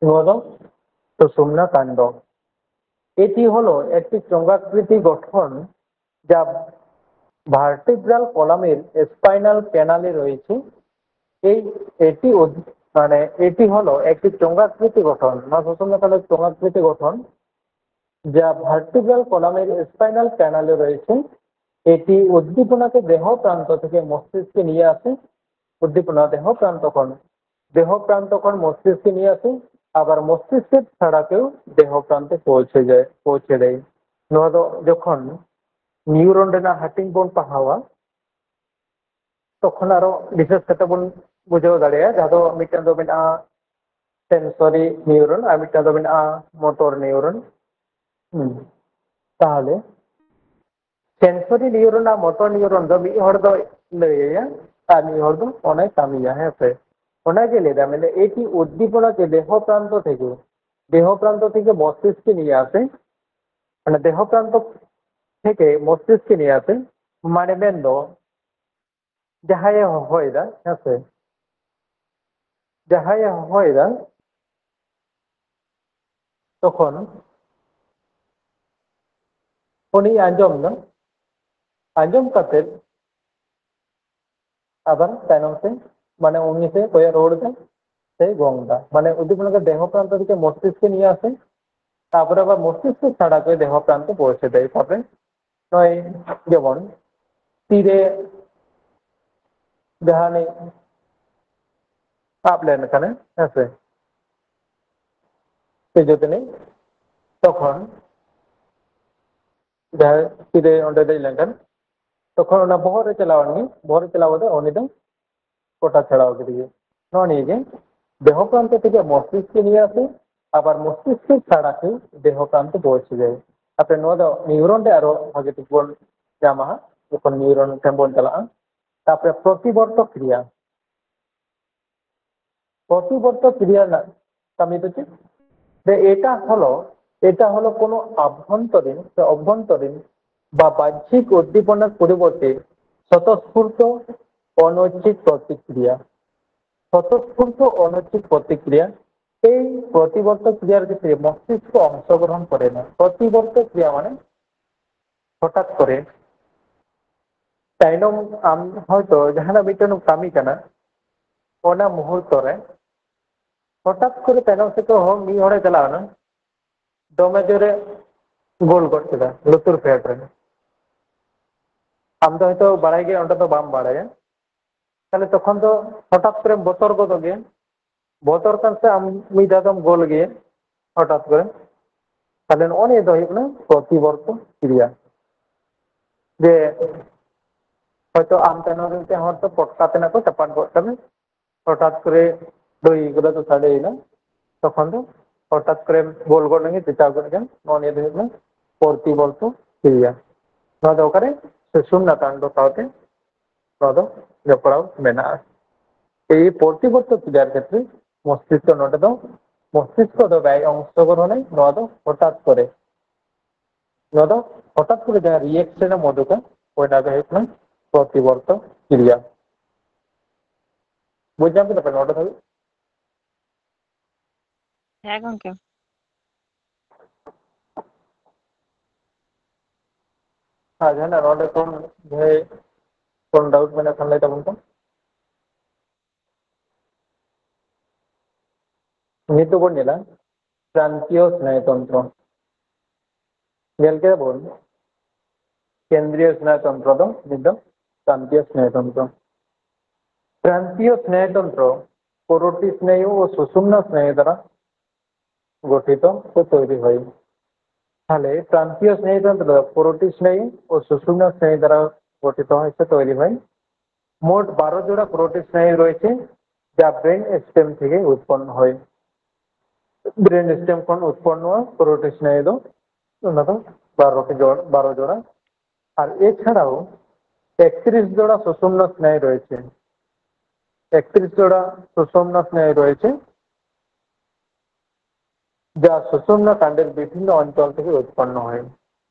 ᱱᱚᱣᱟ ᱫᱚ ᱥᱩᱥᱩᱢᱱᱟ ᱠᱟᱱᱰᱚ। এটি হলো একটি চোঙাকৃতি গঠন যা ভার্টিব্রাল কলামের স্পাইনাল ক্যানালে রয়েছে। এই এটি উদ- মানে এটি হলো একটি চোঙাকৃতি গঠন। নসোসোম এখানে চোঙাকৃতি গঠন যা ভার্টিব্রাল কলামের স্পাইনাল ক্যানালে রয়েছে। এটি উদ্দীপনাকে দেহ প্রান্ত থেকে মস্তিষ্কে নিয়ে আসে। ᱩᱫᱽᱫᱤᱯᱚᱱᱟ ᱫᱮᱦᱚ ᱯᱨᱟᱱᱛᱚ ᱠᱷᱚᱱ, ᱫᱮᱦᱚ ᱯᱨᱟᱱᱛᱚ ᱠᱷᱚᱱ ᱢᱚᱥᱛᱤᱥᱠᱮ ᱱᱤᱭᱮ ᱟᱥᱮ, ᱟᱵᱟᱨ ᱢᱚᱥᱛᱤᱥᱠᱮ ᱪᱷᱟᱲᱟ ᱠᱮᱣ ᱫᱮᱦᱚ ᱯᱨᱟᱱᱛᱚ ᱯᱚᱦᱚᱸᱪᱮ ᱡᱟᱭ, ᱯᱚᱦᱚᱸᱪᱮ ᱫᱮᱭ᱾ ᱱᱚᱣᱟ ᱫᱚ ᱡᱚᱠᱷᱚᱱ ᱱᱤᱭᱩᱨᱚᱱ ᱨᱮᱱᱟᱜ ᱦᱟᱹᱴᱤᱧ ᱵᱚᱱ ᱯᱟᱲᱦᱟᱣᱟ, ᱛᱚᱠᱷᱚᱱ ᱟᱨᱚ ᱵᱤᱥᱮᱥ ᱠᱟᱛᱮ ᱵᱚᱱ ᱵᱩᱡᱷᱟᱹᱣ ᱫᱟᱲᱮᱭᱟᱜᱼᱟ, ᱡᱟᱦᱟᱸ ᱫᱚ ᱢᱤᱫᱴᱟᱝ ᱫᱚ ᱢᱮᱱᱟᱜᱼᱟ ᱥᱮᱱᱥᱚᱨᱤ ᱱᱤᱭᱩᱨᱚᱱ ᱟᱨ ᱢᱤᱫᱴᱟᱝ ᱫᱚ ᱢᱮᱱᱟᱜᱼᱟ ᱢᱚᱴᱚᱨ ᱱᱤᱭᱩᱨᱚᱱ᱾ ᱦᱩᱸ᱾ ᱛᱟᱦᱚᱞᱮ ᱥᱮᱱᱥᱚᱨᱤ ᱱᱤᱭᱩᱨᱚᱱ ᱟᱨ ᱢᱚᱴᱚᱨ ᱱᱤᱭᱩᱨᱚᱱ ᱫᱚ ᱢᱤᱫ ᱦᱚᱲ ᱫᱚ ᱞᱟᱹᱭ ᱟᱭᱟ ᱟᱨ ᱢᱤᱫ ᱦᱚᱲ ᱫᱚ ᱚᱱᱟᱭ ᱠᱟᱹᱢᱤᱭᱟ, ᱦᱮᱸ ᱥᱮ? ᱚᱱᱟᱜᱮ ᱞᱟᱹᱭ ᱫᱟ, ᱢᱮᱱᱫᱟ, ᱮᱴᱤ ᱩᱫᱽᱫᱤᱯᱚᱱᱟ ᱡᱮ ᱫᱮᱦᱚ ᱯᱨᱟᱱᱛᱚ ᱛᱷᱮᱠᱮ, ᱫᱮᱦᱚ ᱯᱨᱟᱱᱛᱚ ᱛᱷᱮᱠᱮ ᱢᱚᱥᱛᱤᱥᱠᱮ ᱱᱤᱭᱮ ᱟᱥᱮ, ᱢᱟᱱᱮ ᱫᱮᱦᱚ ᱯᱨᱟᱱᱛᱚ ᱛᱷᱮᱠᱮ ᱢᱚᱥᱛᱤᱥᱠᱮ ᱱᱤᱭᱮ ᱟᱥᱮ, ᱢᱟᱱᱮ ᱢᱮᱱᱫᱚ ᱡᱟᱦᱟᱸᱭᱮ ᱦᱚᱦᱚᱭᱮᱫᱟ, ᱦᱮᱸ ᱥᱮ, ᱡᱟᱦᱟᱸᱭᱮ ᱦᱚᱦᱚᱭᱮᱫᱟ, ᱛᱚᱠᱷᱚᱱ ᱩᱱᱤ ᱟᱸᱡᱚᱢ ᱫᱟ, ᱟᱸᱡᱚᱢ ᱠᱟᱛᱮ ᱟᱵᱟᱨ ᱛᱟᱭᱱᱚᱢ ᱥᱮ, ᱢᱟᱱᱮ ᱩᱱᱤ ᱥᱮ ᱠᱚᱭᱚᱜ ᱨᱩᱣᱟᱹᱲ ᱫᱟ, ᱥᱮ ᱜᱚᱝ ᱫᱟ᱾ ᱢᱟᱱᱮ ᱩᱫᱽᱫᱤᱯᱚᱱᱟ ᱫᱚ ᱫᱮᱦᱚ ᱯᱨᱟᱱᱛᱚ ᱛᱷᱮᱠᱮ ᱢᱚᱥᱛᱤᱥᱠᱮ ᱱᱤᱭᱮ ᱟᱥᱮ, ᱛᱟᱯᱚᱨᱮ ᱟᱵᱟᱨ ᱢᱚᱥᱛᱤᱥᱠᱮ ᱪᱷᱟᱲᱟ ᱠᱮᱣ ᱫᱮᱦᱚ ᱯᱨᱟᱱᱛᱚ ᱯᱚᱦᱚᱸᱪᱮ ᱫᱮᱭ᱾ ᱛᱟᱯᱚᱨᱮ ᱱᱚᱜᱼᱚᱭ ᱡᱮᱢᱚᱱ ᱛᱤᱨᱮ ᱡᱟᱦᱟᱱᱤᱡ ᱟᱵ ᱞᱮᱱᱠᱷᱟᱱᱮ, ᱦᱮᱸᱥᱮ, ᱛᱤᱡᱩ ᱛᱟᱹᱱᱤᱡ, ᱛᱚᱠᱷᱚᱱ ᱡᱟᱦᱟᱸᱭ ᱛᱤᱨᱮ ᱚᱸᱰᱮ ᱫᱮᱡ ᱞᱮᱱᱠᱷᱟᱱ, ᱛᱚᱠᱷᱚᱱ ᱚᱱᱟ ᱵᱚᱦᱚᱜ ᱨᱮ ᱪᱟᱞᱟᱣ ᱮᱱ ᱜᱮ, ᱵᱚᱦᱚᱜ ᱨᱮ ᱪᱟᱞᱟᱣ ᱠᱟᱛᱮ ᱩᱱᱤ ᱫᱚ ᱠᱚᱴᱟ ᱪᱷᱟᱲᱟᱣ ᱠᱮᱫᱮ ᱜᱮ᱾ ᱱᱚᱜᱼᱚ ᱱᱤᱭᱟᱹ ᱜᱮ ᱫᱮᱦᱚ ᱯᱨᱟᱱᱛᱚ ᱛᱷᱮᱠᱮ ᱢᱚᱥᱛᱤᱥᱠᱮ ᱱᱤᱭᱮ ᱟᱥᱮ, ᱟᱵᱟᱨ ᱢᱚᱥᱛᱤᱥᱠᱮ ᱪᱷᱟᱲᱟ ᱠᱮᱣ ᱫᱮᱦᱚ ᱯᱨᱟᱱᱛᱚ ᱯᱚᱦᱚᱸᱪᱮ ᱡᱟᱭ᱾ ᱟᱯᱮ ᱱᱚᱣᱟ ᱫᱚ ᱱᱤᱭᱩᱨᱚᱱ ᱨᱮ ᱟᱨᱚ ᱵᱷᱟᱜᱮ ᱴᱷᱤᱠ ᱵᱚᱱ ᱧᱟᱢᱟ ᱦᱟᱸᱜ, ᱡᱚᱠᱷᱚᱱ ᱱᱤᱭᱩᱨᱚᱱ ᱴᱷᱮᱱ ᱵᱚᱱ ᱪᱟᱞᱟᱜᱼᱟ᱾ ᱛᱟᱯᱚᱨᱮ ᱯᱨᱚᱛᱤᱵᱚᱨᱛᱚ ᱠᱨᱤᱭᱟ, ᱯᱨᱚᱛᱤᱵᱚᱨᱛᱚ ᱠᱨᱤᱭᱟ ᱨᱮᱱᱟᱜ ᱠᱟᱹᱢᱤ ᱫᱚ ᱪᱮᱫ? যে এটা হলো, এটা হলো কোনো আভ্যন্তরীণ বা অভ্যন্তরীণ বা বাহ্যিক উদ্দীপনার পরিবর্তে স্বতঃস্ফূর্ত অনৈচ্ছিক প্রতিক্রিয়া। স্বতঃস্ফূর্ত অনৈচ্ছিক প্রতিক্রিয়া। এই প্রতিবর্ত ক্রিয়ার ক্ষেত্রে মস্তিষ্ক অংশগ্রহণ করে না। প্রতিবর্ত ক্রিয়া মানে ᱦᱚᱴᱟᱛ ᱠᱚᱨᱮ ᱛᱟᱭᱱᱚᱢ, ᱟᱢ ᱦᱚᱭᱛᱚ ᱡᱟᱦᱟᱱᱟᱜ ᱢᱤᱫᱴᱮᱱ ᱮᱢ ᱠᱟᱹᱢᱤ ᱠᱟᱱᱟ, ᱚᱱᱟ ᱢᱩᱦᱩᱨᱛᱚ ᱨᱮ ᱦᱚᱴᱟᱛ ᱠᱚᱨᱮ ᱛᱟᱭᱱᱚᱢ ᱥᱮᱫ ᱠᱷᱚᱱ ᱦᱚᱲ, ᱢᱤᱫ ᱦᱚᱲᱮ ᱪᱟᱞᱟᱣ ᱮᱱᱟ, ᱫᱚᱢᱮ ᱡᱳᱨᱮ ᱜᱳᱞ ᱜᱚᱫ ᱠᱮᱫᱟ ᱞᱩᱛᱩᱨ ᱯᱷᱮᱰ ᱨᱮ᱾ ᱟᱢ ᱫᱚ ᱦᱚᱭᱛᱚ ᱵᱟᱲᱟᱭ ᱜᱮ ᱚᱸᱰᱮ ᱫᱚ ᱵᱟᱢ ᱵᱟᱲᱟᱭᱟ, ᱛᱟᱦᱞᱮ ᱛᱚᱠᱷᱚᱱ ᱫᱚ ᱦᱚᱴᱟᱛ ᱠᱚᱨᱮᱢ ᱵᱚᱛᱚᱨ ᱜᱚᱫᱚᱜ ᱜᱮᱭᱟ᱾ ᱵᱚᱛᱚᱨ ᱠᱟᱱ ᱥᱮ ᱟᱢ ᱢᱤᱫ ᱫᱷᱟᱣ ᱫᱚᱢ ᱜᱳᱞ ᱜᱮᱭᱟ ᱦᱚᱴᱟᱛ ᱠᱚᱨᱮ᱾ ᱛᱟᱦᱞᱮ ᱱᱚᱜᱼᱚ ᱱᱤᱭᱟᱹ ᱫᱚ ᱦᱩᱭᱩᱜ ᱠᱟᱱᱟ ᱯᱨᱚᱛᱤᱵᱚᱨᱛᱚ ᱠᱨᱤᱭᱟ᱾ ᱡᱮ ᱦᱚᱭᱛᱚ ᱟᱢ ᱛᱟᱭᱱᱚᱢ ᱨᱮ ᱢᱤᱫᱴᱮᱱ ᱦᱚᱲ ᱫᱚ ᱯᱚᱴᱠᱟ ᱛᱮᱱᱟᱜ ᱠᱚ ᱪᱟᱯᱟᱫ ᱜᱚᱫ ᱠᱟᱫᱟ, ᱦᱚᱴᱟᱛ ᱠᱚᱨᱮ ᱰᱩᱭ ᱠᱚᱫᱚ ᱫᱚ ᱥᱟᱰᱮᱭᱮᱱᱟ, ᱛᱚᱠᱷᱚᱱ ᱫᱚ ᱦᱚᱴᱟᱛ ᱠᱚᱨᱮ ᱜᱳᱞ ᱜᱚᱫ ᱞᱮᱱᱜᱮ, ᱪᱮᱪᱟᱣ ᱜᱚᱫ ᱞᱮᱱ, ᱱᱚᱜᱼᱚ ᱱᱤᱭᱟᱹ ᱫᱚ ᱦᱩᱭᱩᱜ ᱠᱟᱱᱟ ᱯᱨᱚᱛᱤᱵᱚᱨᱛᱚ ᱠᱨᱤᱭᱟ᱾ ᱱᱚᱣᱟ ᱫᱚ ᱚᱠᱟᱨᱮ? ᱥᱩᱥᱩᱢᱱᱟ ᱠᱟᱱᱰ ᱥᱟᱶᱛᱮ ᱱᱚᱣᱟ ᱫᱚ ᱡᱚᱯᱲᱟᱣ ᱢᱮᱱᱟᱜᱼᱟ᱾ ᱮᱭ ᱯᱨᱚᱛᱤᱵᱚᱨᱛᱚ ᱠᱨᱤᱭᱟᱨ ᱠᱷᱮᱛᱨᱮ ᱢᱚᱥᱛᱤᱥᱠᱚ ᱱᱚᱰᱮ ᱫᱚ, ᱢᱚᱥᱛᱤᱥᱠᱚ ᱫᱚ ᱵᱟᱭ ᱚᱝᱥᱚᱜᱨᱚᱦᱚᱱᱟᱭ, ᱱᱚᱣᱟ ᱫᱚ ᱦᱚᱴᱟᱛ ᱠᱚᱨᱮ, ᱱᱚᱣᱟ ᱫᱚ ᱦᱚᱴᱟᱛ ᱠᱚᱨᱮ ᱡᱟᱦᱟᱸ ᱨᱤᱭᱮᱠᱥᱚᱱ ᱮᱢ ᱩᱫᱩᱜᱟ, ᱚᱱᱟ ᱫᱚ ᱦᱩᱭᱩᱜ ᱠᱟᱱᱟ ᱯᱨᱚᱛᱤᱵᱚᱨᱛᱚ ᱠᱨᱤᱭᱟ᱾ ᱵᱩᱡᱽ ᱧᱟᱢ ᱠᱮᱫᱟ ᱯᱮ ᱱᱚᱰᱮ ᱫᱷᱟᱹᱵᱤᱡ? ᱦᱮᱸ ᱜᱚᱝᱠᱮ᱾ ᱟᱨ ᱡᱟᱦᱟᱱᱟᱜ ᱱᱚᱰᱮ ᱠᱷᱚᱱ ᱡᱟᱦᱟᱸᱭ ᱠᱳᱱᱳ ᱰᱟᱣᱩᱴ ᱢᱮᱱᱟᱜ ᱠᱷᱟᱱ ᱞᱟᱹᱭ ᱛᱟᱵᱚᱱ ᱯᱮ᱾ ᱱᱤᱛᱚᱜ ᱵᱚᱱ ᱧᱮᱞᱟ ᱯᱨᱟᱱᱛᱤᱭᱚ ᱥᱱᱟᱭᱩᱛᱚᱱᱛᱨᱚ᱾ ᱧᱮᱞ ᱠᱮᱫᱟ ᱵᱚᱱ ᱠᱮᱱᱫᱨᱤᱭᱚ ᱥᱱᱟᱭᱩᱛᱚᱱᱛᱨᱚ ᱫᱚ ᱱᱤᱛ ᱫᱚ ᱯᱨᱟᱱᱛᱤᱭᱚ ᱥᱱᱟᱭᱩᱛᱚᱱᱛᱨᱚ᱾ ᱯᱨᱟᱱᱛᱤᱭᱚ ᱥᱱᱟᱭᱩᱛᱚᱱᱛᱨᱚ ᱠᱚᱨᱚᱴᱤ ᱥᱱᱟᱭᱩ ᱳ ᱥᱩᱥᱩᱢᱱᱟ ᱥᱱᱟᱭᱩ ᱫᱟᱨᱟ গঠিত ও তৈরি হয়। তাহলে প্রান্তীয় স্নায়ুতন্ত্র পুরোটি স্নায়ু ও সুষুম্না স্নায়ু দ্বারা গঠিত হয়, সে তৈরি হয়। মোট বারো জোড়া পুরোটি স্নায়ু রয়েছে, যা ব্রেন স্টেম থেকে উৎপন্ন হয়। ব্রেন স্টেম ᱠᱷᱚᱱ ᱩᱛᱯᱚᱱᱱᱚ ᱯᱩᱨᱚᱴᱤ ᱥᱱᱟᱭᱩ ᱫᱚ, ᱚᱱᱟ ᱫᱚ ᱵᱟᱨᱚ ᱴᱤ ᱡᱚᱲ-, ᱵᱟᱨᱚ ᱡᱚᱲᱟ। আর এছাড়াও একত্রিশ জোড়া সুষুম্না স্নায়ু রয়েছে। একত্রিশ জোড়া সুষুম্না স্নায়ু রয়েছে, যা সুষুম্না কাণ্ডের বিভিন্ন অঞ্চল থেকে উৎপন্ন হয়।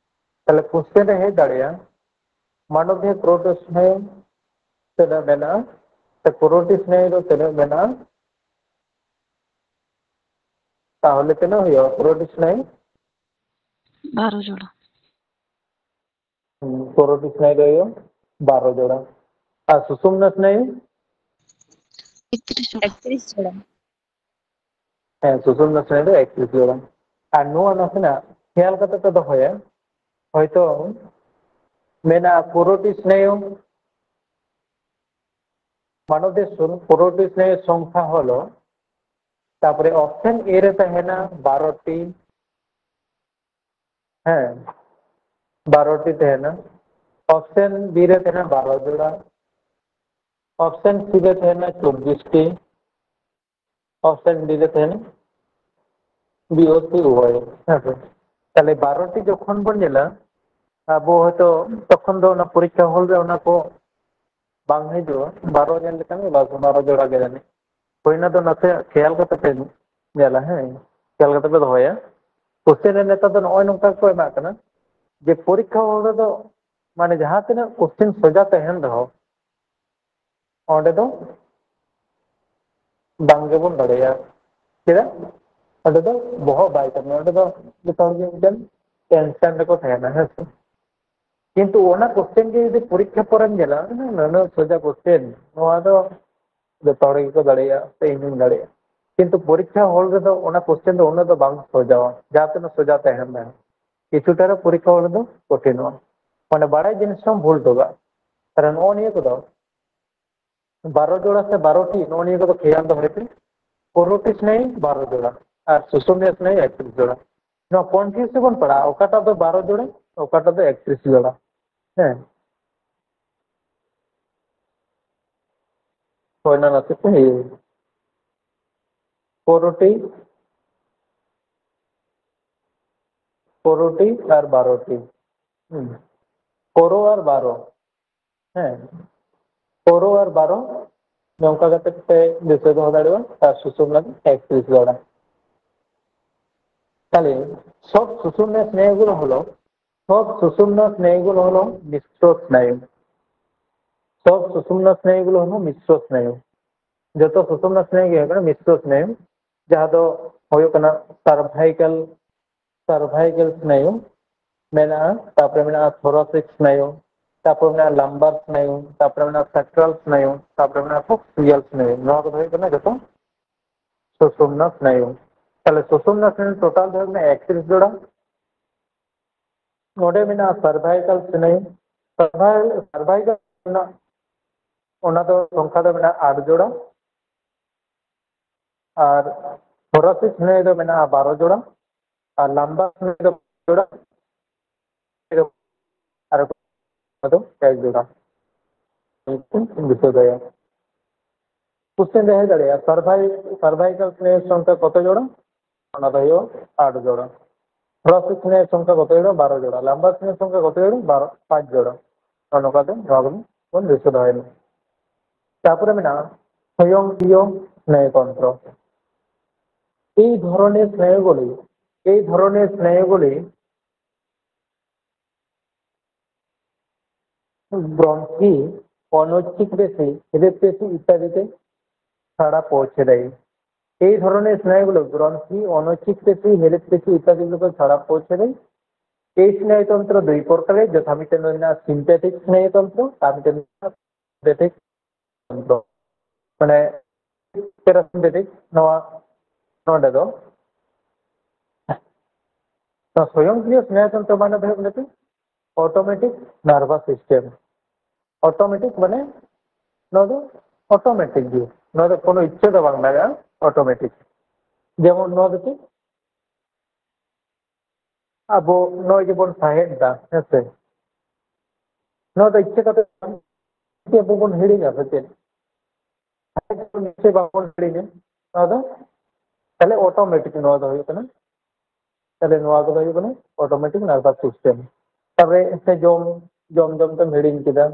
তাহলে কোশ্চেনে ᱦᱮᱡ ᱫᱟᱲᱮᱭᱟᱜᱼᱟ, ᱢᱟᱱᱚᱵᱤᱭᱚ ᱯᱩᱨᱚᱴᱤ ᱥᱱᱟᱭᱩ ᱛᱤᱱᱟᱹᱜ ᱢᱮᱱᱟᱜᱼᱟ, ᱥᱮ ᱯᱩᱨᱚᱴᱤ ᱥᱱᱟᱭᱩ ᱫᱚ ᱛᱤᱱᱟᱹᱜ ᱢᱮᱱᱟᱜᱼᱟ? ᱛᱟᱦᱚᱞᱮ ᱛᱤᱱᱟᱹᱜ ᱦᱩᱭᱩᱜᱼᱟ ᱯᱩᱨᱚᱴᱤ ᱥᱱᱟᱭᱩ? ᱵᱟᱨᱚ ᱡᱚᱲᱟ᱾ ᱦᱩᱸ, ᱯᱩᱨᱚᱴᱤ ᱥᱱᱟᱭᱩ ᱫᱚ ᱦᱩᱭᱩᱜᱼᱟ ᱵᱟᱨᱚ ᱡᱚᱲᱟ᱾ ᱟᱨ ᱥᱩᱥᱩᱢᱱᱟ ᱥᱱᱟᱭᱩ? ᱮᱠᱛᱨᱤᱥ ᱡᱚᱲᱟ᱾ ᱮᱠᱛᱨᱤᱥ ᱡᱚᱲᱟ᱾ ᱦᱮᱸ, ᱥᱩᱥᱩᱢᱱᱟ ᱥᱱᱟᱭᱩ ᱫᱚ ᱮᱠᱛᱨᱤᱥ ᱡᱚᱲᱟ᱾ ᱟᱨ ᱱᱚᱣᱟ ᱱᱟᱥᱮᱱᱟᱜ ᱠᱷᱮᱭᱟᱞ ᱠᱟᱛᱮ ᱯᱮ ᱫᱚᱦᱚᱭᱟ, ᱦᱚᱭᱛᱚ ᱢᱮᱱᱟᱜᱼᱟ ᱯᱩᱨᱚᱴᱤ ᱥᱱᱟᱭᱩ, ᱢᱟᱱᱚᱛ ᱫᱤᱥᱚᱢ ᱯᱩᱨᱚᱴᱤ ᱥᱮ ᱥᱚᱝᱠᱷᱟ ᱦᱚᱞᱚ, ᱛᱟᱯᱚᱨᱮ ᱚᱯᱥᱮᱱ ᱮ ᱨᱮ ᱛᱟᱦᱮᱱᱟ ᱵᱟᱨᱚ ᱴᱤ, ᱦᱮᱸ, ᱵᱟᱨᱚ ᱴᱤ ᱛᱟᱦᱮᱱᱟ᱾ ᱚᱯᱥᱮᱱ ᱵᱤ ᱨᱮ ᱛᱟᱦᱮᱱᱟ ᱵᱟᱨᱚ ᱡᱚᱲᱟ᱾ ᱚᱯᱥᱮᱱ ᱥᱤ ᱨᱮ ᱛᱟᱦᱮᱱᱟ ᱪᱚᱵᱵᱤᱥ ᱴᱤ᱾ ᱚᱯᱥᱮᱱ ᱰᱤ ᱨᱮ ᱛᱟᱦᱮᱱᱟ ᱵᱤ ᱳ ᱥᱤ ᱩᱵᱷᱚᱭ᱾ ᱦᱮᱸ ᱥᱮ? ᱛᱟᱦᱞᱮ ᱵᱟᱨᱚ ᱴᱤ ᱡᱚᱠᱷᱚᱱ ᱵᱚᱱ ᱧᱮᱞᱟ, ᱟᱵᱚ ᱦᱚᱭᱛᱚ ᱛᱚᱠᱷᱚᱱ ᱫᱚ ᱚᱱᱟ ᱯᱚᱨᱤᱠᱠᱷᱟ ᱦᱚᱞ ᱨᱮ ᱚᱱᱟ ᱠᱚ ᱵᱟᱝ ᱦᱤᱡᱩᱜᱼᱟ᱾ ᱵᱟᱨᱚ ᱧᱮᱞ ᱞᱮᱠᱷᱟᱱ ᱜᱮ ᱵᱟᱥ, ᱵᱟᱨᱚ ᱡᱚᱲᱟ ᱜᱮ ᱡᱟᱹᱱᱤᱡ᱾ ᱦᱳᱭ, ᱚᱱᱟ ᱫᱚ ᱱᱟᱥᱮ ᱠᱷᱮᱭᱟᱞ ᱠᱟᱛᱮ ᱯᱮ ᱧᱮᱞᱟ, ᱦᱮᱸ, ᱠᱷᱮᱭᱟᱞ ᱠᱟᱛᱮ ᱯᱮ ᱫᱚᱦᱚᱭᱟ᱾ ᱠᱚᱥᱪᱮᱱ ᱨᱮ ᱱᱮᱛᱟᱨ ᱫᱚ ᱱᱚᱜᱼᱚᱭ ᱱᱚᱝᱠᱟ ᱠᱚ ᱮᱢᱟᱜ ᱠᱟᱱᱟ ᱡᱮ ᱯᱚᱨᱤᱠᱠᱷᱟ ᱦᱚᱞ ᱨᱮᱫᱚ ᱢᱟᱱᱮ ᱡᱟᱦᱟᱸ ᱛᱤᱱᱟᱹᱜ ᱠᱚᱥᱪᱮᱱ ᱥᱚᱡᱟ ᱛᱟᱦᱮᱱ ᱨᱮᱦᱚᱸ, ᱚᱸᱰᱮ ᱫᱚ ᱵᱟᱝ ᱜᱮᱵᱚᱱ ᱫᱟᱲᱮᱭᱟᱜᱼᱟ᱾ ᱪᱮᱫᱟᱜ? ᱚᱸᱰᱮ ᱫᱚ ᱵᱚᱦᱚᱜ ᱵᱟᱭ ᱠᱟᱹᱢᱤᱭᱟ, ᱚᱸᱰᱮ ᱫᱚ ᱡᱚᱛᱚ ᱦᱚᱲ ᱜᱮ ᱢᱤᱫᱴᱮᱱ ᱴᱮᱱᱥᱮᱱ ᱨᱮᱠᱚ ᱛᱟᱦᱮᱱᱟ, ᱦᱮᱸ ᱥᱮ? ᱠᱤᱱᱛᱩ ᱚᱱᱟ ᱠᱚᱥᱪᱮᱱ ᱜᱮ ᱡᱩᱫᱤ ᱯᱚᱨᱤᱠᱠᱷᱟ ᱯᱚᱨᱮᱢ ᱧᱮᱞᱟ, ᱱᱩᱱᱟᱹᱜ ᱥᱚᱡᱟ ᱠᱚᱥᱪᱮᱱ, ᱱᱚᱣᱟ ᱫᱚ ᱡᱚᱛᱚ ᱦᱚᱲ ᱜᱮᱠᱚ ᱫᱟᱲᱮᱭᱟᱜᱼᱟ ᱥᱮ ᱤᱧ ᱦᱚᱧ ᱫᱟᱲᱮᱭᱟᱜᱼᱟ᱾ ᱠᱤᱱᱛᱩ ᱯᱚᱨᱤᱠᱠᱷᱟ ᱦᱚᱞ ᱨᱮᱫᱚ ᱚᱱᱟ ᱠᱚᱥᱪᱮᱱ ᱫᱚ ᱩᱱᱟᱹᱜ ᱫᱚ ᱵᱟᱝ ᱥᱚᱡᱟᱣᱟ, ᱡᱟᱦᱟᱸ ᱛᱤᱱᱟᱹᱜ ᱥᱚᱡᱟ ᱛᱟᱦᱮᱱ ᱨᱮᱦᱚᱸ᱾ ᱠᱤᱪᱷᱩᱴᱟ ᱨᱮ ᱯᱚᱨᱤᱠᱠᱷᱟ ᱦᱚᱞ ᱨᱮᱫᱚ ᱠᱚᱴᱷᱤᱱᱚᱜᱼᱟ, ᱢᱟᱱᱮ ᱵᱟᱲᱟᱭ ᱡᱤᱱᱤᱥ ᱦᱚᱸᱢ ᱵᱷᱩᱞ ᱦᱚᱴᱚ ᱠᱟᱜᱼᱟ᱾ ᱛᱟᱦᱞᱮ ᱱᱚᱜᱼᱚ ᱱᱤᱭᱟᱹ ᱠᱚᱫᱚ ᱵᱟᱨᱚ ᱡᱚᱲᱟ ᱥᱮ ᱵᱟᱨᱚ ᱴᱤ, ᱱᱚᱜᱼᱚ ᱱᱤᱭᱟᱹ ᱠᱚᱫᱚ ᱠᱷᱮᱭᱟᱞ ᱫᱚᱦᱚᱭ ᱯᱮ᱾ ᱯᱩᱨᱚᱴᱤ ᱥᱱᱟᱭᱩ ᱵᱟᱨᱚ ᱡᱚᱲᱟ ᱟᱨ ᱥᱩᱥᱩᱢᱱᱤᱭᱟ ᱥᱱᱟᱭᱩ ᱮᱠᱛᱨᱤᱥ ᱡᱚᱲᱟ᱾ ᱱᱚᱣᱟ ᱠᱚᱱᱯᱷᱤᱭᱩᱡᱽ ᱨᱮᱵᱚᱱ ᱯᱟᱲᱟᱜᱼᱟ, ᱚᱠᱟᱴᱟᱜ ᱫᱚ ᱵᱟᱨᱚ ᱡᱚᱲᱟ, ᱚᱠᱟᱴᱟᱜ ᱫᱚ ᱮᱠᱛᱨᱤᱥ ᱡᱚᱲᱟ᱾ ᱦᱮᱸ, ᱦᱳᱭ, ᱚᱱᱟ ᱱᱟᱥᱮ ᱠᱚ ᱤᱭᱟᱹ᱾ ᱯᱩᱨᱚᱴᱤ, ᱯᱩᱨᱚᱴᱤ ᱟᱨ ᱵᱟᱨᱚᱴᱤ᱾ ᱦᱩᱸ᱾ ᱯᱩᱨᱚ ᱟᱨ ᱵᱟᱨᱚ᱾ ᱦᱮᱸ, ᱯᱩᱨᱚ ᱟᱨ ᱵᱟᱨᱚ, ᱱᱚᱝᱠᱟ ᱠᱟᱛᱮ ᱯᱮ ᱫᱤᱥᱟᱹ ᱫᱚᱦᱚ ᱫᱟᱲᱮᱭᱟᱜᱼᱟ᱾ ᱟᱨ ᱥᱩᱥᱩᱢᱱᱟ ᱫᱚ ᱮᱠᱛᱨᱤᱥ ᱡᱚᱲᱟ᱾ তাহলে সব সুষুম্না স্নায়ুগুলো হলো, সব সুষুম্না স্নায়ুগুলো হলো মিশ্র স্নায়ু। সব সুষুম্না স্নায়ুগুলো হলো মিশ্র স্নায়ু᱾ ᱡᱚᱛᱚ ᱥᱩᱥᱩᱢᱱᱟ ᱥᱱᱟᱭᱩ ᱜᱮ ᱦᱩᱭᱩᱜ ᱠᱟᱱᱟ ᱢᱤᱥᱨᱚ ᱥᱱᱟᱭᱩ, ᱡᱟᱦᱟᱸ ᱫᱚ ᱦᱩᱭᱩᱜ ᱠᱟᱱᱟ ᱥᱟᱨᱵᱷᱟᱭᱠᱟᱞ, ᱥᱟᱨᱵᱷᱟᱭᱠᱟᱞ ᱥᱱᱟᱭᱩ ᱢᱮᱱᱟᱜᱼᱟ, ᱛᱟᱯᱚᱨᱮ ᱢᱮᱱᱟᱜᱼᱟ ᱛᱷᱚᱨᱟᱥᱤᱠ ᱥᱱᱟᱭᱩ, ᱛᱟᱯᱚᱨᱮ ᱢᱮᱱᱟᱜᱼᱟ ᱞᱟᱢᱵᱟᱨ ᱥᱱᱟᱭᱩ, ᱛᱟᱯᱚᱨᱮ ᱢᱮᱱᱟᱜᱼᱟ ᱥᱮᱠᱨᱟᱞ ᱥᱱᱟᱭᱩ, ᱛᱟᱯᱚᱨᱮ ᱢᱮᱱᱟᱜᱼᱟ ᱠᱚᱠᱥᱤᱭᱟᱞ ᱥᱱᱟᱭᱩ᱾ ᱱᱚᱣᱟ ᱠᱚᱫᱚ ᱦᱩᱭᱩᱜ ᱠᱟᱱᱟ ᱡᱚᱛᱚ ᱥᱩᱥᱩᱢᱱᱟ ᱥᱱᱟᱭᱩ᱾ ᱛᱟᱦᱞᱮ ᱥᱩᱥᱩᱢᱱᱟ ᱥᱱᱟᱭᱩ ᱴᱳᱴᱟᱞ ᱫᱚ ᱦᱩᱭᱩᱜ ᱠᱟᱱᱟ ᱮᱠᱛᱨᱤᱥ ᱡᱚᱲᱟ᱾ ᱱᱚᱰᱮ ᱢᱮᱱᱟᱜᱼᱟ ᱥᱟᱨᱵᱷᱟᱭᱠᱟᱞ ᱥᱱᱟᱭᱩ, ᱥᱟᱨᱵᱷᱟᱭ-, ᱥᱟᱨᱵᱷᱟᱭᱠᱟᱞ ᱨᱮᱱᱟᱜ ᱚᱱᱟ ᱫᱚ ᱥᱚᱝᱠᱷᱟ ᱫᱚ ᱢᱮᱱᱟᱜᱼᱟ ᱟᱴ ᱡᱳᱲᱟ᱾ ᱟᱨ ᱛᱷᱚᱨᱟᱥᱤᱠ ᱥᱱᱟᱭᱩ ᱫᱚ ᱢᱮᱱᱟᱜᱼᱟ ᱵᱟᱨᱚ ᱡᱳᱲᱟ᱾ ᱟᱨ ᱞᱟᱢᱵᱟᱨ ᱥᱱᱟᱭᱩ ᱫᱚ ᱡᱳᱲᱟ, ᱟᱨ ᱫᱚ ᱮᱠ ᱡᱳᱲᱟ᱾ ᱵᱩᱡᱷᱟᱹᱣ ᱫᱟᱲᱮᱭᱟᱜᱼᱟ᱾ ᱠᱚᱥᱪᱮᱱ ᱨᱮ ᱦᱮᱡ ᱫᱟᱲᱮᱭᱟᱜᱼᱟ, ᱥᱟᱨᱵᱷᱟᱭ ᱥᱟᱨᱵᱷᱟᱭᱠᱟᱞ ᱥᱱᱟᱭᱩ ᱥᱚᱝᱠᱷᱟ ᱠᱚᱛᱚ ᱡᱳᱲᱟ? ᱚᱱᱟ ᱫᱚ ᱦᱩᱭᱩᱜᱼᱟ ᱟᱴ ᱡᱳᱲᱟ᱾ ᱛᱷᱚᱨᱟᱥᱤᱠ ᱥᱱᱟᱭᱩ ᱥᱚᱝᱠᱷᱟ ᱠᱚᱛᱚ ᱡᱳᱲᱟ? ᱵᱟᱨᱚ ᱡᱳᱲᱟ᱾ ᱞᱟᱢᱵᱟᱨ ᱥᱱᱟᱭᱩ ᱥᱚᱝᱠᱷᱟ ᱠᱚᱛᱚ ᱡᱳᱲᱟ? ᱵᱟᱨᱚ, ᱯᱟᱸᱪ ᱡᱳᱲᱟ᱾ ᱱᱚᱜᱼᱚ ᱱᱚᱝᱠᱟ ᱛᱮ ᱱᱚᱣᱟ ᱠᱚᱵᱚᱱ ᱫᱤᱥᱟᱹ ᱫᱚᱦᱚᱭ ᱢᱟ᱾ ᱛᱟᱨᱯᱚᱨᱮ ᱢᱮᱱᱟᱜᱼᱟ ᱥᱚᱭᱚᱝᱠᱨᱤᱭᱚ ᱥᱱᱟᱭᱩ ᱛᱚᱱᱛᱨᱚ᱾ এই ধরনের স্নায়ুগুলি এই ধরনের স্নায়ুগুলি গ্রন্থি, অনৈচ্ছিক পেশি, হৃদপেশি ইত্যাদিতে ছাড়া পৌঁছে দেয়। এই ধরনের স্নায়ুগুলো গ্রন্থি, অনৈচ্ছিক পেশি, হৃদপেশি ইত্যাদিগুলোকে ছাড়া পৌঁছে দেয়। এই স্নায়ুতন্ত্র দুই প্রকারের, যথা মিটেন সিম্প্যাথেটিক স্নায়ুতন্ত্র, আর মিটেন সিম্প্যাথেটিক তন্ত্র, মানে প্যারাসিম্প্যাথেটিক। ᱱᱚᱣᱟ ᱱᱚᱰᱮ ᱫᱚ ᱱᱚᱣᱟ ᱥᱚᱭᱚᱝᱠᱨᱤᱭᱚ ᱥᱱᱟᱭᱩᱛᱚᱱᱛᱨᱚ ᱢᱟᱱᱮ ᱫᱚ ᱦᱩᱭᱩᱜ ᱠᱟᱱᱟ ᱪᱮᱫ? ᱚᱴᱳᱢᱮᱴᱤᱠ ᱱᱟᱨᱵᱷᱟᱥ ᱥᱤᱥᱴᱮᱢ᱾ ᱚᱴᱳᱢᱮᱴᱤᱠ ᱢᱟᱱᱮ ᱱᱚᱣᱟ ᱫᱚ ᱚᱴᱳᱢᱮᱴᱤᱠ ᱜᱮ, ᱱᱚᱣᱟ ᱫᱚ ᱠᱳᱱᱳ ᱤᱪᱪᱷᱟᱹ ᱫᱚ ᱵᱟᱝ ᱞᱟᱜᱟᱜᱼᱟ, ᱚᱴᱳᱢᱮᱴᱤᱠ᱾ ᱡᱮᱢᱚᱱ ᱱᱚᱣᱟ ᱫᱚ ᱪᱮᱫ? ᱟᱵᱚ ᱱᱚᱜᱼᱚᱭ ᱡᱮᱵᱚᱱ ᱥᱟᱦᱮᱫ ᱮᱫᱟ, ᱦᱮᱸ ᱥᱮ? ᱱᱚᱣᱟ ᱫᱚ ᱤᱪᱪᱷᱟᱹ ᱠᱟᱛᱮ ᱟᱵᱚ ᱵᱚᱱ ᱦᱤᱲᱤᱧᱟ ᱥᱮ ᱪᱮᱫ? ᱥᱟᱦᱮᱫ ᱫᱚ ᱱᱤᱥᱪᱚᱭ ᱵᱟᱵᱚᱱ ᱦᱤᱲᱤᱧᱟ᱾ ᱱᱚᱣᱟ ᱫᱚ ᱛᱟᱦᱞᱮ ᱚᱴᱳᱢᱮᱴᱤᱠ ᱱᱚᱣᱟ ᱫᱚ ᱦᱩᱭᱩᱜ ᱠᱟᱱᱟ᱾ ᱛᱟᱦᱞᱮ ᱱᱚᱣᱟ ᱠᱚᱫᱚ ᱦᱩᱭᱩᱜ ᱠᱟᱱᱟ ᱚᱴᱳᱢᱮᱴᱤᱠ ᱱᱟᱨᱵᱷᱟᱥ ᱥᱤᱥᱴᱮᱢ᱾ ᱛᱟᱨᱯᱚᱨᱮ ᱥᱮ ᱡᱚᱢ, ᱡᱚᱢ ᱡᱚᱢ ᱛᱮᱢ ᱦᱤᱲᱤᱧ ᱠᱮᱫᱟ,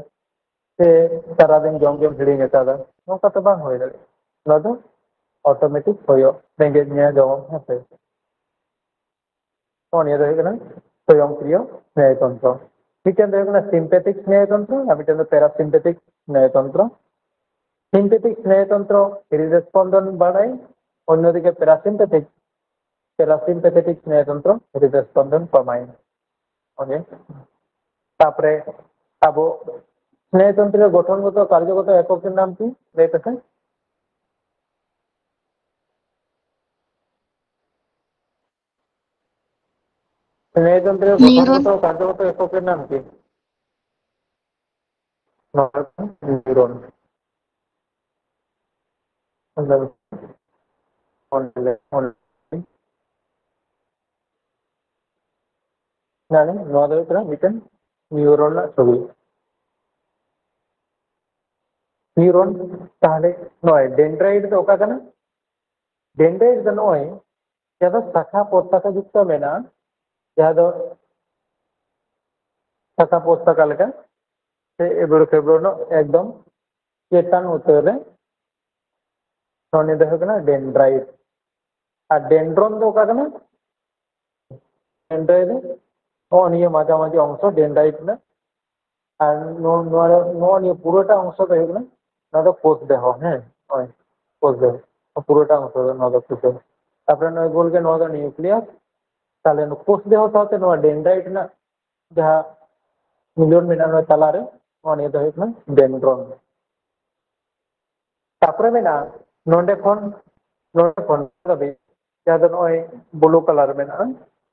ᱥᱮ ᱥᱟᱨᱟᱫᱤᱱ ᱡᱚᱢ ᱜᱮᱢ ᱦᱤᱲᱤᱧ ᱟᱠᱟᱫᱟ, ᱱᱚᱝᱠᱟ ᱛᱚ ᱵᱟᱝ ᱦᱩᱭ ᱫᱟᱲᱮᱭᱟᱜᱼᱟ᱾ ᱱᱚᱣᱟ ᱫᱚ ᱚᱴᱳᱢᱮᱴᱤᱠ ᱦᱩᱭᱩᱜ, ᱨᱮᱸᱜᱮᱡ ᱢᱮᱭᱟ ᱡᱚᱢ, ᱦᱮᱸ ᱥᱮ? ᱱᱚᱜᱼᱚ ᱱᱤᱭᱟᱹ ᱫᱚ ᱦᱩᱭᱩᱜ ᱠᱟᱱᱟ ᱥᱚᱭᱚᱝᱠᱨᱤᱭᱚ ᱥᱱᱟᱭᱩᱛᱚᱱᱛᱨᱚ᱾ ᱢᱤᱫᱴᱮᱱ ᱫᱚ ᱦᱩᱭᱩᱜ ᱠᱟᱱᱟ ᱥᱤᱢᱯᱮᱛᱷᱤᱠ ᱥᱱᱟᱭᱩᱛᱚᱱᱛᱨᱚ ᱟᱨ ᱢᱤᱫᱴᱮᱱ ᱫᱚ ᱯᱮᱨᱟᱥᱤᱢᱯᱮᱛᱷᱤᱠ ᱥᱱᱟᱭᱩᱛᱚᱱᱛᱨᱚ᱾ ᱥᱤᱢᱯᱮᱛᱷᱤᱠ ᱥᱱᱟᱭᱩᱛᱚᱱᱛᱨᱚ ᱦᱨᱤᱫ ᱥᱯᱚᱱᱫᱚᱱ ᱵᱟᱲᱟᱭ, ᱚᱱᱱᱚᱫᱤকে প্যারাসিম্প্যাথিক প্যারাসিম্প্যাথেটিক স্নায়ুতন্ত্র হৃদস্পন্দন কমায়। ওকে, তারপরে ᱟᱵᱚ স্নায়ুতন্ত্রের গঠনগত কার্যগত এককের নাম কি? ᱞᱟᱹᱭ ᱯᱮᱥᱮ᱾ স্নায়ুতন্ত্রের নিউরন। গঠনগত কার্যগত এককের নাম কি? নিউরন। ᱚᱸᱰᱮ, ᱚᱸᱰᱮ, ᱚᱸᱰᱮ᱾ ᱱᱚᱣᱟ ᱫᱚ ᱦᱩᱭᱩᱜ ᱠᱟᱱᱟ ᱢᱤᱫᱴᱮᱱ neuron ᱨᱮᱱᱟᱜ ᱪᱷᱚᱵᱤ᱾ Neuron, ᱛᱟᱦᱞᱮ ᱱᱚᱜᱼᱚᱭ dendrite ᱫᱚ ᱚᱠᱟ ᱠᱟᱱᱟ? Dendrite ᱫᱚ ᱱᱚᱜᱼᱚᱭ ᱡᱟᱦᱟᱸ ᱫᱚ ᱥᱟᱠᱷᱟ ᱯᱨᱚᱥᱟᱠᱷᱟ ᱡᱩᱠᱛᱚ ᱢᱮᱱᱟᱜᱼᱟ, ᱡᱟᱦᱟᱸ ᱫᱚ ᱥᱟᱠᱷᱟ ᱯᱨᱚᱥᱟᱠᱷᱟ ᱞᱮᱠᱟ ᱥᱮ ᱮᱵᱲᱳ ᱠᱷᱮᱵᱲᱳ ᱧᱚᱜ ᱮᱠᱫᱚᱢ ᱪᱮᱛᱟᱱ ᱩᱛᱟᱹᱨ ᱨᱮ ᱱᱚᱜᱼᱚ ᱱᱤᱭᱟᱹ ᱫᱚ ᱦᱩᱭᱩᱜ ᱠᱟᱱᱟ dendrite᱾ ᱟᱨ dendron ᱫᱚ ᱚᱠᱟ ᱠᱟᱱᱟ? Dendrite ᱫᱚ ᱱᱚᱜᱼᱚ ᱱᱤᱭᱟᱹ ᱢᱟᱡᱷᱟᱢᱟᱡᱷᱤ ᱚᱝᱥᱚ dendrite ᱨᱮᱱᱟᱜ᱾ ᱟᱨ ᱱᱚ-, ᱱᱚᱣᱟ, ᱱᱚᱜᱼᱚ ᱱᱤᱭᱟᱹ ᱯᱩᱨᱟᱹᱴᱟ ᱚᱝᱥᱚ ᱫᱚ ᱦᱩᱭᱩᱜ ᱠᱟᱱᱟ, ᱱᱚᱣᱟ ᱫᱚ ᱠᱳᱥ ᱫᱮᱦᱚ, ᱦᱮᱸ, ᱱᱚᱜᱼᱚᱭ ᱠᱳᱥ ᱫᱮᱦᱚ᱾ ᱯᱩᱨᱟᱹᱴᱟ ᱚᱝᱥᱚ ᱫᱚ ᱱᱚᱣᱟ ᱫᱚ ᱠᱳᱥ ᱫᱮᱦᱚ᱾ ᱛᱟᱨᱯᱚᱨᱮ ᱱᱚᱜᱼᱚᱭ ᱜᱳᱞ ᱜᱮ ᱱᱚᱣᱟ ᱫᱚ nucleus᱾ ᱛᱟᱦᱞᱮ ᱱᱚᱣᱟ ᱠᱳᱥ ᱫᱮᱦᱚ ᱥᱟᱶᱛᱮ ᱱᱚᱣᱟ dendrite ᱨᱮᱱᱟᱜ ᱡᱟᱦᱟᱸ ᱢᱤᱞᱚᱱ ᱢᱮᱱᱟᱜᱼᱟ ᱱᱚᱣᱟ ᱛᱟᱞᱟᱨᱮ, ᱱᱚᱣᱟ ᱱᱤᱭᱟᱹ ᱫᱚ ᱦᱩᱭᱩᱜ ᱠᱟᱱᱟ dendron᱾ ᱛᱟᱨᱯᱚᱨᱮ ᱢᱮᱱᱟᱜᱼᱟ ᱱᱚᱰᱮ ᱠᱷᱚᱱ, ᱱᱚᱰᱮ ᱠᱷᱚᱱ ᱫᱷᱟᱹᱵᱤᱡ ᱡᱟᱦᱟᱸ ᱫᱚ ᱱᱚᱜᱼᱚᱭ blue colour ᱢᱮᱱᱟᱜᱼᱟ,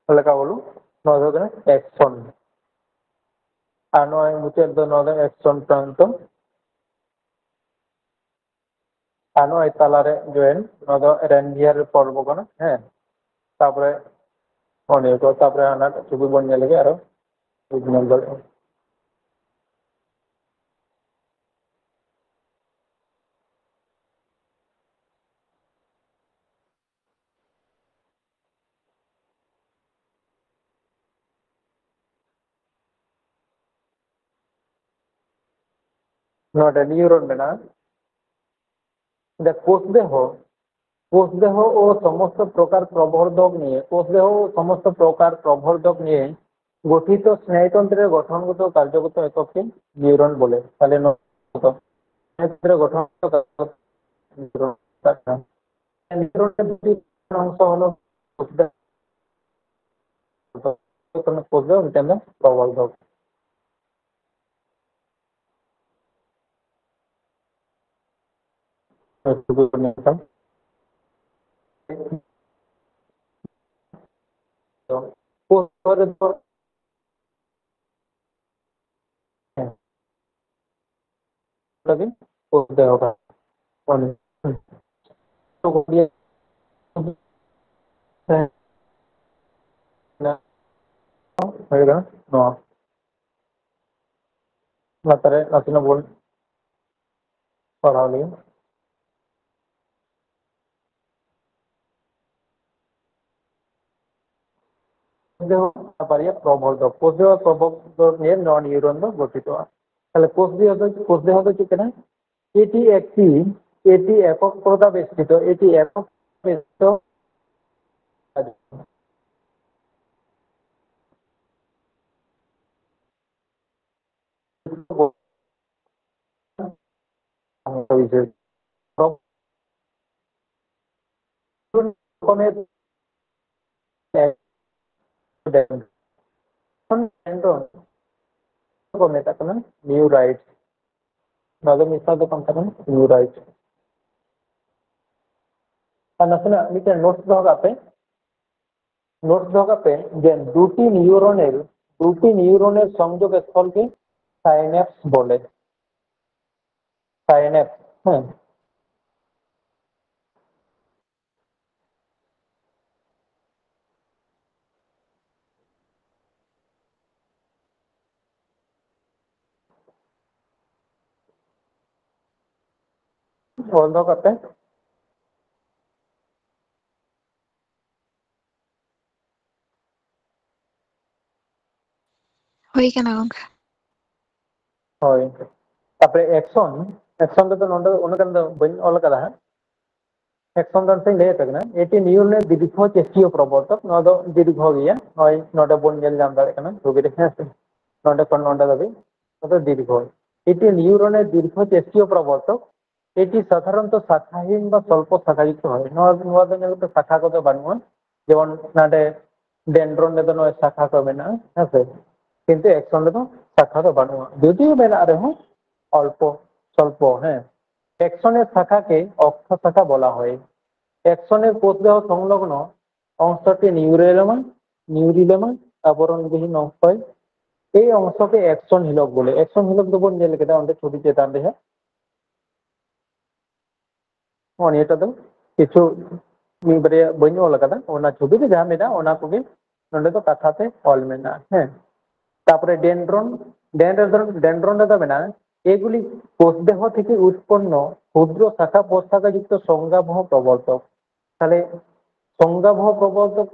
ᱦᱟᱞᱠᱟ blue, ᱱᱚᱣᱟ ᱫᱚ ᱦᱩᱭᱩᱜ ᱠᱟᱱᱟ axon᱾ ᱟᱨ ᱱᱚᱜᱼᱚᱭ ᱢᱩᱪᱟᱹᱫ ᱫᱚ ᱱᱚᱣᱟ ᱫᱚ axon ᱯᱨᱟᱱᱛᱚ᱾ ᱟᱨ ᱱᱚᱜᱼᱚᱭ ᱛᱟᱞᱟᱨᱮ join, ᱱᱚᱣᱟ ᱫᱚ Ranvier ᱯᱚᱨᱵᱚ ᱠᱟᱱᱟ, ᱦᱮᱸ᱾ ᱛᱟᱨᱯᱚᱨᱮ ᱱᱚᱜᱼᱚ ᱱᱤᱭᱟᱹ ᱠᱚ, ᱛᱟᱨᱯᱚᱨᱮ ᱦᱟᱱᱟᱴᱟᱜ ᱪᱷᱚᱵᱤ ᱵᱚᱱ ᱧᱮᱞ ᱞᱮᱜᱮ ᱟᱨᱚ, ᱵᱩᱡᱽ ᱧᱟᱢ ᱫᱟᱲᱮᱭᱟᱜᱼᱟ᱾ ᱱᱚᱰᱮ neuron ᱢᱮᱱᱟᱜᱼᱟ᱾ ᱚᱸᱰᱮ ᱠᱳᱥ ᱫᱮᱦᱚ, ᱠᱳᱥ ᱫᱮᱦᱚ ᱳ ᱥᱚᱢᱚᱥᱛᱚ ᱯᱨᱚᱠᱟᱨ ᱯᱨᱚᱵᱚᱨᱫᱷᱚᱠ ᱱᱤᱭᱮ, ᱠᱳᱥ ᱫᱮᱦᱚ ᱳ ᱥᱚᱢᱚᱥᱛᱚ ᱯᱨᱚᱠᱟᱨ ᱯᱨᱚᱵᱚᱨᱫᱷᱚᱠ ᱱᱤᱭᱮ ᱜᱚᱴᱷᱤᱛ ᱥᱱᱟᱭᱩᱛᱚᱱᱛᱨᱮ ᱜᱚᱴᱷᱚᱱᱜᱚᱛ ᱠᱟᱨᱡᱚᱜᱚᱛ ᱮᱠᱚᱠ ᱜᱮ neuron ᱵᱚᱞᱮ᱾ ᱛᱟᱦᱞᱮ ᱱᱚᱣᱟ ᱫᱚ ᱥᱱᱟᱭᱩᱛᱚᱱᱛᱨᱮ ᱜᱚᱴᱷᱚᱱ neuron ᱢᱮᱛᱟᱜ ᱠᱟᱱᱟ᱾ Neuron ᱨᱮ ᱡᱩᱫᱤ ᱚᱝᱥᱚ ᱦᱚᱞᱚ ᱠᱳᱥ ᱫᱮᱦᱚ, ᱠᱳᱥ ᱫᱮᱦᱚ ᱢᱤᱫᱴᱮᱱ ᱫᱚ ᱯᱨᱚᱵᱚᱨᱫᱷᱚᱠ᱾ ᱦᱩᱭ ᱠᱟᱱᱟ ᱱᱚᱣᱟ᱾ ᱞᱟᱛᱟᱨ ᱨᱮ ᱱᱟᱥᱮᱱᱟᱜ ᱵᱚᱱ ᱯᱟᱲᱦᱟᱣ ᱞᱮᱜᱮ᱾ ᱵᱟᱨᱭᱟ ᱯᱨᱚᱵᱚᱞ ᱫᱚ, ᱠᱳষ ᱫᱮᱦᱚ ᱯᱨᱚᱵᱚᱞ ᱫᱚ ᱱᱤᱭᱮ ᱱᱚᱣᱟ neuron ᱫᱚ ᱜᱚᱴᱷᱤᱛᱚᱜᱼᱟ᱾ ᱛᱟᱦᱞᱮ ᱠᱳᱥ ᱫᱮᱦᱚ ᱫᱚ, ᱠᱳᱥ ᱫᱮᱦᱚ ᱫᱚ ᱪᱮᱫ ᱠᱟᱱᱟ? এটি একটি, এটি একক পর্দাবেষ্টিত, এটি একক পর্দাবেষ্টিত। ᱠᱚ ᱢᱮᱛᱟᱜ ᱠᱟᱱᱟ neuroid᱾ ᱱᱚᱣᱟ ᱫᱚ ᱢᱤᱫ ᱥᱟᱶ ᱫᱚ ᱵᱟᱝ ᱠᱟᱱᱟ, neuroid᱾ ᱟᱨ ᱱᱟᱥᱮᱱᱟᱜ ᱢᱤᱫᱴᱮᱱ ᱱᱳᱴ ᱫᱚᱦᱚ ᱠᱟᱜ ᱯᱮ, ᱱᱳᱴ ᱫᱚᱦᱚ ᱠᱟᱜ ᱯᱮ ᱡᱮ ᱫᱩᱴᱤ neuron ᱮᱨ, ᱫᱩᱴᱤ neuron ᱮᱨ ᱥᱚᱝᱡᱳᱜᱽ স্থলকে synapse ᱵᱚᱞᱮ᱾ Synapse, ᱦᱮᱸ᱾ ᱚᱞ ᱫᱚᱦᱚ ᱠᱟᱜ ᱯᱮ᱾ ᱦᱩᱭ ᱠᱟᱱᱟ ᱜᱚᱝᱠᱮ᱾ ᱦᱳᱭ, ᱛᱟᱯᱚᱨᱮ axon, axon ᱨᱮᱫᱚ ᱱᱚᱰᱮ ᱩᱱᱟᱹᱜ ᱜᱟᱱ ᱫᱚ ᱵᱟᱹᱧ ᱚᱞ ᱠᱟᱫᱟ ᱦᱟᱸᱜ᱾ axon ᱫᱚ ᱱᱟᱥᱮᱧ ᱞᱟᱹᱭ ᱟᱯᱮ ᱠᱟᱱᱟ, এটি neuron এর দীর্ঘ চেষ্টীয় প্রবর্তক, ᱱᱚᱣᱟ ᱫᱚ ᱫᱤᱨᱜᱷᱚ ᱜᱮᱭᱟ᱾ ᱱᱚᱜᱼᱚᱭ ᱱᱚᱰᱮ ᱵᱚᱱ ᱧᱮᱞ ᱧᱟᱢ ᱫᱟᱲᱮᱭᱟᱜ ᱠᱟᱱᱟ ᱪᱷᱚᱵᱤ ᱨᱮ, ᱦᱮᱸ ᱥᱮ? ᱱᱚᱰᱮ ᱠᱷᱚᱱ ᱱᱚᱰᱮ ᱫᱷᱟᱹᱵᱤᱡ, ᱱᱚᱣᱟ ᱫᱚ ᱫᱤᱨᱜᱷᱚ᱾ এটি neuron এর দীর্ঘ চেষ্টীয় প্রবর্তক, এটি সাধারণত শাখাহীন বা স্বল্প শাখাযুক্ত হয়। ᱱᱚᱣᱟ, ᱱᱚᱣᱟ ᱫᱚ ᱧᱮᱞ ᱯᱮ, ᱥᱟᱠᱷᱟ ᱠᱚᱫᱚ ᱵᱟᱹᱱᱩᱜᱼᱟ᱾ ᱡᱮᱢᱚᱱ ᱱᱚᱰᱮ dendron ᱨᱮᱫᱚ ᱱᱚᱜᱼᱚᱭ ᱥᱟᱠᱷᱟ ᱠᱚ ᱢᱮᱱᱟᱜᱼᱟ, ᱦᱮᱸ ᱥᱮ? ᱠᱤᱱᱛᱩ axon ᱨᱮᱫᱚ ᱥᱟᱠᱷᱟ ᱫᱚ ᱵᱟᱹᱱᱩᱜᱼᱟ, ᱡᱩᱫᱤᱭᱳ ᱢᱮᱱᱟᱜ ᱨᱮᱦᱚᱸ ᱚᱞᱯᱚ ᱥᱚᱞᱯᱚ, ᱦᱮᱸ᱾ axon এর শাখাকে অক্ষ শাখা বলা হয়। axon এর কোষদেহ সংলগ্ন অংশটি নিউরিলেমা, নিউরিলেমা আবরণবিহীন অংশ হয়। এই অংশকে axon হিলক বলে। axon হিলক ᱫᱚᱵᱚᱱ ᱧᱮᱞ ᱠᱮᱫᱟ ᱚᱸᱰᱮ ᱪᱷᱚᱵᱤ ᱪᱮᱛᱟᱱ ᱨᱮ ᱦᱟᱸᱜ᱾ ᱱᱚᱜᱼᱚ ᱱᱤᱭᱟᱹᱴᱟᱜ ᱫᱚ ᱠᱤᱪᱷᱩ ᱢᱤᱫ ᱵᱟᱨᱭᱟ ᱵᱟᱹᱧ ᱚᱞ ᱟᱠᱟᱫᱟ, ᱚᱱᱟ ᱪᱷᱚᱵᱤ ᱨᱮ ᱡᱟᱦᱟᱸ ᱢᱮᱱᱟᱜᱼᱟ ᱚᱱᱟ ᱠᱚᱜᱮ ᱱᱚᱰᱮ ᱫᱚ ᱠᱟᱛᱷᱟ ᱛᱮ ᱚᱞ ᱢᱮᱱᱟᱜᱼᱟ᱾ ᱦᱮᱸ, ᱛᱟᱯᱚᱨᱮ dendron, dendron, dendron ᱨᱮᱫᱚ ᱢᱮᱱᱟᱜᱼᱟ, এগুলি কোষদেহ থেকে উৎপন্ন ক্ষুদ্র শাখা প্রশাখা যুক্ত সংজ্ঞাবহ প্রবর্তক। তাহলে সংজ্ঞাবহ প্রবর্তক,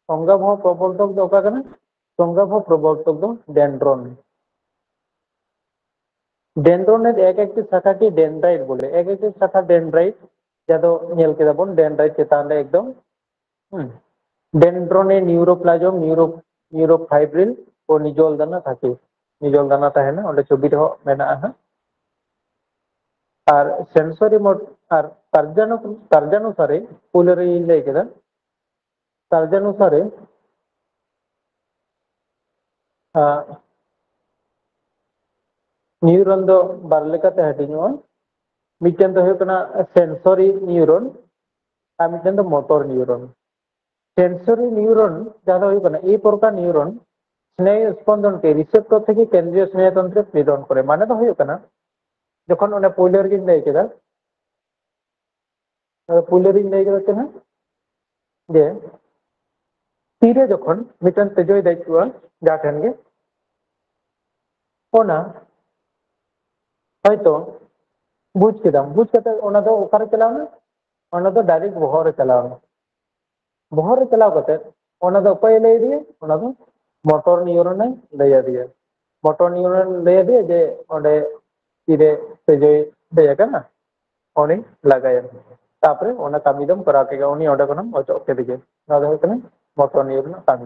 সংজ্ঞাবহ প্রবর্তক ᱫᱚ ᱚᱠᱟ ᱠᱟᱱᱟ? সংজ্ঞাবহ প্রবর্তক ᱫᱚ dendron᱾ Dendron এর এক একটি শাখাকে ডেনড্রাইট বলে, এক একটি শাখা ডেনড্রাইট, যা ᱫᱚ ᱧᱮᱞ ᱠᱮᱫᱟ ᱵᱚᱱ, ᱰᱮᱱᱰᱨᱟᱭᱤᱴ ᱪᱮᱛᱟᱱ ᱨᱮ ᱮᱠᱫᱚᱢ, ᱦᱩᱸ, ᱰᱮᱱᱰᱨᱚᱱ ᱮ ᱱᱤᱭᱩᱨᱳᱯᱞᱟᱡᱚᱢ, ᱱᱤᱭᱩᱨᱳ ᱱᱤᱭᱩᱨᱳ ᱯᱷᱟᱭᱵᱨᱤᱞ ᱠᱚ ᱱᱤᱡᱚᱞ ᱫᱟᱱᱟ ᱛᱷᱟᱠᱮ, ᱱᱤᱡᱚᱞ ᱫᱟᱱᱟ ᱛᱟᱦᱮᱱᱟ, ᱚᱸᱰᱮ ᱪᱷᱚᱵᱤ ᱨᱮᱦᱚᱸ ᱢᱮᱱᱟᱜᱼᱟ ᱦᱟᱸᱜ᱾ ᱟᱨ ᱥᱮᱱᱥᱚᱨᱤ ᱢᱳᱰ ᱟᱨ ᱠᱟᱨᱡᱟᱱᱩ ᱠᱟᱨᱡᱟᱱᱩᱥᱟᱨᱤ ᱯᱳᱭᱞᱳ ᱨᱮᱧ ᱞᱟᱹᱭ ᱠᱮᱫᱟ, ᱠᱟᱨᱡᱟᱱᱩᱥᱟᱨᱤ ᱱᱤᱭᱩᱨᱚᱱ ᱫᱚ ᱵᱟᱨ ᱞᱮᱠᱟᱛᱮ ᱦᱟᱹᱴᱤᱧᱚᱜᱼᱟ᱾ ᱢᱤᱫᱴᱮᱱ ᱫᱚ ᱦᱩᱭᱩᱜ ᱠᱟᱱᱟ ᱥᱮᱱᱥᱚᱨᱤ ᱱᱤᱭᱩᱨᱚᱱ ᱟᱨ ᱢᱤᱫᱴᱮᱱ ᱫᱚ ᱢᱚᱴᱚᱨ ᱱᱤᱭᱩᱨᱚᱱ᱾ ᱥᱮᱱᱥᱚᱨᱤ ᱱᱤᱭᱩᱨᱚᱱ ᱡᱟᱦᱟᱸ ᱫᱚ ᱦᱩᱭᱩᱜ ᱠᱟᱱᱟ ᱮᱭ ᱯᱨᱚᱠᱟᱨ ᱱᱤᱭᱩᱨᱚᱱ ᱥᱱᱟᱭᱩ ᱥᱯᱚᱱᱫᱚᱱ ᱠᱮ ᱨᱤᱥᱮᱯᱴᱚᱨ ᱛᱷᱮᱠᱮ ᱠᱮᱱᱫᱨᱤᱭᱚ ᱥᱱᱟᱭᱩ ᱛᱚᱱᱛᱨᱮ ᱯᱨᱮᱨᱚᱱ ᱠᱚᱨᱮ, ᱢᱟᱱᱮ ᱫᱚ ᱦᱩᱭᱩᱜ ᱠᱟᱱᱟ ᱡᱚᱠᱷᱚᱱ ᱚᱱᱮ ᱯᱳᱭᱞᱳ ᱨᱮᱜᱮᱧ ᱞᱟᱹᱭ ᱠᱮᱫᱟ, ᱯᱳᱭᱞᱳ ᱨᱤᱧ ᱞᱟᱹᱭ ᱠᱮᱫᱟ ᱪᱮᱫ ᱦᱟᱸᱜ? ᱡᱮ ᱛᱤᱨᱮ ᱡᱚᱠᱷᱚᱱ ᱢᱤᱫᱴᱮᱱ ᱛᱮᱡᱳᱭ ᱫᱮᱡ ᱠᱚᱜᱼᱟ ᱡᱟᱦᱟᱸ ᱴᱷᱮᱱ ᱜᱮ, ᱚᱱᱟ ᱦᱚᱭᱛᱚ ᱵᱩᱡᱽ ᱠᱮᱫᱟᱢ, ᱵᱩᱡᱽ ᱠᱟᱛᱮ ᱚᱱᱟ ᱫᱚ ᱚᱠᱟᱨᱮ ᱪᱟᱞᱟᱣᱱᱟ? ᱚᱱᱟ ᱫᱚ ᱰᱟᱭᱨᱮᱠᱴ ᱵᱚᱦᱚᱜ ᱨᱮ ᱪᱟᱞᱟᱣᱱᱟ᱾ ᱵᱚᱦᱚᱜ ᱨᱮ ᱪᱟᱞᱟᱣ ᱠᱟᱛᱮ ᱚᱱᱟ ᱫᱚ ᱚᱠᱚᱭᱮ ᱞᱟᱹᱭ ᱟᱫᱮᱭᱟ? ᱚᱱᱟ ᱫᱚ ᱢᱚᱴᱚᱨ ᱱᱤᱭᱩᱨᱚᱱᱮ ᱞᱟᱹᱭ ᱟᱫᱮᱭᱟ᱾ ᱢᱚᱴᱚᱨ ᱱᱤᱭᱩᱨᱚᱱ ᱞᱟᱹᱭ ᱟᱫᱮᱭᱟ ᱡᱮ ᱚᱸᱰᱮ ᱛᱤᱨᱮ ᱛᱮᱡᱳᱭ ᱫᱮᱡ ᱟᱠᱟᱱᱟ, ᱩᱱᱤ ᱞᱟᱜᱟᱭᱮᱢ᱾ ᱛᱟᱯᱚᱨᱮ ᱚᱱᱟ ᱠᱟᱹᱢᱤ ᱫᱚᱢ ᱠᱚᱨᱟᱣ ᱠᱮᱫ ᱜᱮ, ᱩᱱᱤ ᱚᱸᱰᱮ ᱠᱷᱚᱱᱮᱢ ᱚᱪᱚᱜ ᱠᱮᱫᱮ ᱜᱮ᱾ ᱱᱚᱣᱟ ᱫᱚ ᱦᱩᱭᱩᱜ ᱠᱟᱱᱟ ᱢᱚᱴᱚᱨ ᱱᱤᱭᱩᱨᱚᱱ ᱨᱮᱱᱟᱜ ᱠᱟᱹᱢᱤ᱾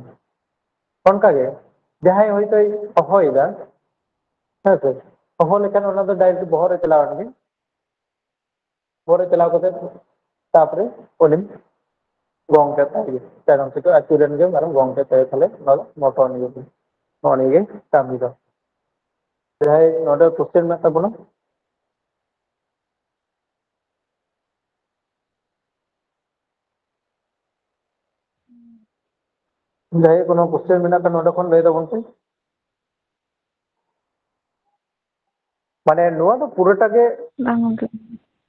ᱚᱱᱠᱟᱜᱮ ᱡᱟᱦᱟᱸᱭ ᱦᱚᱭᱛᱳᱭ ᱦᱚᱦᱚᱭᱮᱫᱟ, ᱦᱮᱸ ᱥᱮ, ᱦᱚᱦᱚ ᱞᱮᱠᱷᱟᱱ ᱚᱱᱟ ᱫᱚ ᱰᱟᱭᱨᱮᱠᱴ ᱵᱚᱦᱚᱜ ᱨᱮ ᱪᱟᱞᱟᱣ ᱮᱱ ᱜᱮ᱾ ᱵᱚᱦᱚᱜ ᱨᱮ ᱪᱟᱞᱟᱣ ᱠᱟᱛᱮ ᱛᱟᱯᱚᱨᱮ ᱩᱱᱤᱢ ᱜᱚᱝ ᱠᱮᱫ ᱛᱟᱭ ᱜᱮ, ᱛᱟᱭᱱᱚᱢ ᱛᱮᱫᱚ ᱟᱹᱪᱩᱨ ᱮᱱ ᱜᱮ ᱟᱨᱮᱢ ᱜᱚᱝ ᱠᱮᱫ ᱛᱟᱭᱟ᱾ ᱛᱟᱦᱞᱮ ᱱᱚᱣᱟ ᱫᱚ ᱢᱚᱴᱚᱨ ᱱᱤᱭᱩᱨᱚᱱ᱾ ᱱᱚᱜᱼᱚ ᱱᱤᱭᱟᱹ ᱜᱮ ᱠᱟᱹᱢᱤ ᱫᱚ᱾ ᱡᱟᱦᱟᱸᱭ ᱱᱚᱰᱮ ᱠᱚᱥᱪᱮᱱ ᱢᱮᱱᱟᱜ ᱛᱟᱵᱚᱱᱟ? ᱡᱟᱦᱟᱸᱭ ᱠᱳᱱᱳ ᱠᱚᱥᱪᱮᱱ ᱢᱮᱱᱟᱜ ᱠᱷᱟᱱ ᱱᱚᱰᱮ ᱠᱷᱚᱱ ᱞᱟᱹᱭ ᱛᱟᱵᱚᱱ ᱯᱮ᱾ ᱢᱟᱱᱮ ᱱᱚᱣᱟ ᱫᱚ ᱯᱩᱨᱟᱹᱴᱟ ᱜᱮ ᱵᱟᱝ ᱜᱚᱝᱠᱮ᱾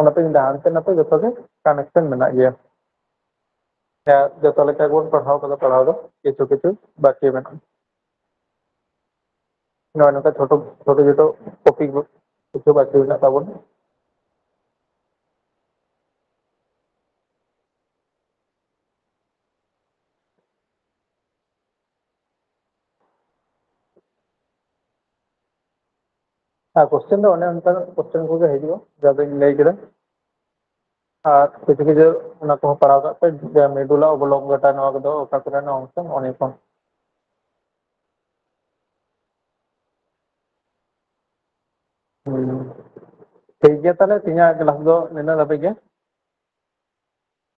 ᱚᱱᱟᱛᱮ ᱤᱧ ᱫᱚ ᱦᱟᱱᱛᱮ ᱱᱟᱛᱮ ᱡᱚᱛᱚ ᱜᱮ ᱠᱟᱱᱮᱠᱥᱚᱱ ᱢᱮᱱᱟᱜ ᱜᱮᱭᱟ᱾ ᱡᱚᱛᱚ ᱞᱮᱠᱟ ᱜᱮᱵᱚᱱ ᱯᱟᱲᱦᱟᱣ ᱠᱟᱫᱟ, ᱯᱟᱲᱦᱟᱣ ᱫᱚ ᱠᱤᱪᱷᱩ ᱠᱤᱪᱷᱩ ᱵᱟᱹᱠᱤ ᱢᱮᱱᱟᱜᱼᱟ᱾ ᱱᱚᱜᱼᱚᱭ ᱱᱚᱝᱠᱟ ᱪᱷᱳᱴᱳ ᱪᱷᱳᱴᱳ ᱪᱷᱳᱴᱳ ᱴᱚᱯᱤᱠ ᱠᱤᱪᱷᱩ ᱵᱟᱹᱠᱤ ᱢᱮᱱᱟᱜ ᱛᱟᱵᱚᱱᱟ᱾ ᱟᱨ ᱠᱚᱥᱪᱮᱱ ᱫᱚ ᱚᱱᱮ ᱚᱱᱠᱟᱱᱟᱜ ᱠᱚᱥᱪᱮᱱ ᱠᱚᱜᱮ ᱦᱤᱡᱩᱜᱼᱟ, ᱡᱟ ᱫᱚᱧ ᱞᱟᱹᱭ ᱠᱮᱫᱟ᱾ ᱟᱨ ᱠᱤᱪᱷᱩ ᱠᱤᱪᱷᱩ ᱚᱱᱟ ᱠᱚᱦᱚᱸ ᱯᱟᱲᱦᱟᱣ ᱠᱟᱜ ᱯᱮ, ᱡᱮ ᱢᱮᱰᱩᱞᱟ ᱚᱵᱚᱞᱚᱝᱜᱚᱴᱟ, ᱱᱚᱣᱟ ᱠᱚᱫᱚ ᱚᱠᱟ ᱠᱚᱨᱮᱱᱟᱜ ᱚᱝᱥᱚ, ᱱᱚᱜᱼᱚ ᱱᱤᱭᱟᱹ ᱠᱚ᱾ ᱦᱩᱸ᱾ ᱴᱷᱤᱠ ᱜᱮᱭᱟ, ᱛᱟᱦᱞᱮ ᱛᱮᱦᱮᱧᱟᱜ ᱠᱞᱟᱥ ᱫᱚ ᱱᱤᱱᱟᱹᱜ ᱫᱷᱟᱹᱵᱤᱡ ᱜᱮ᱾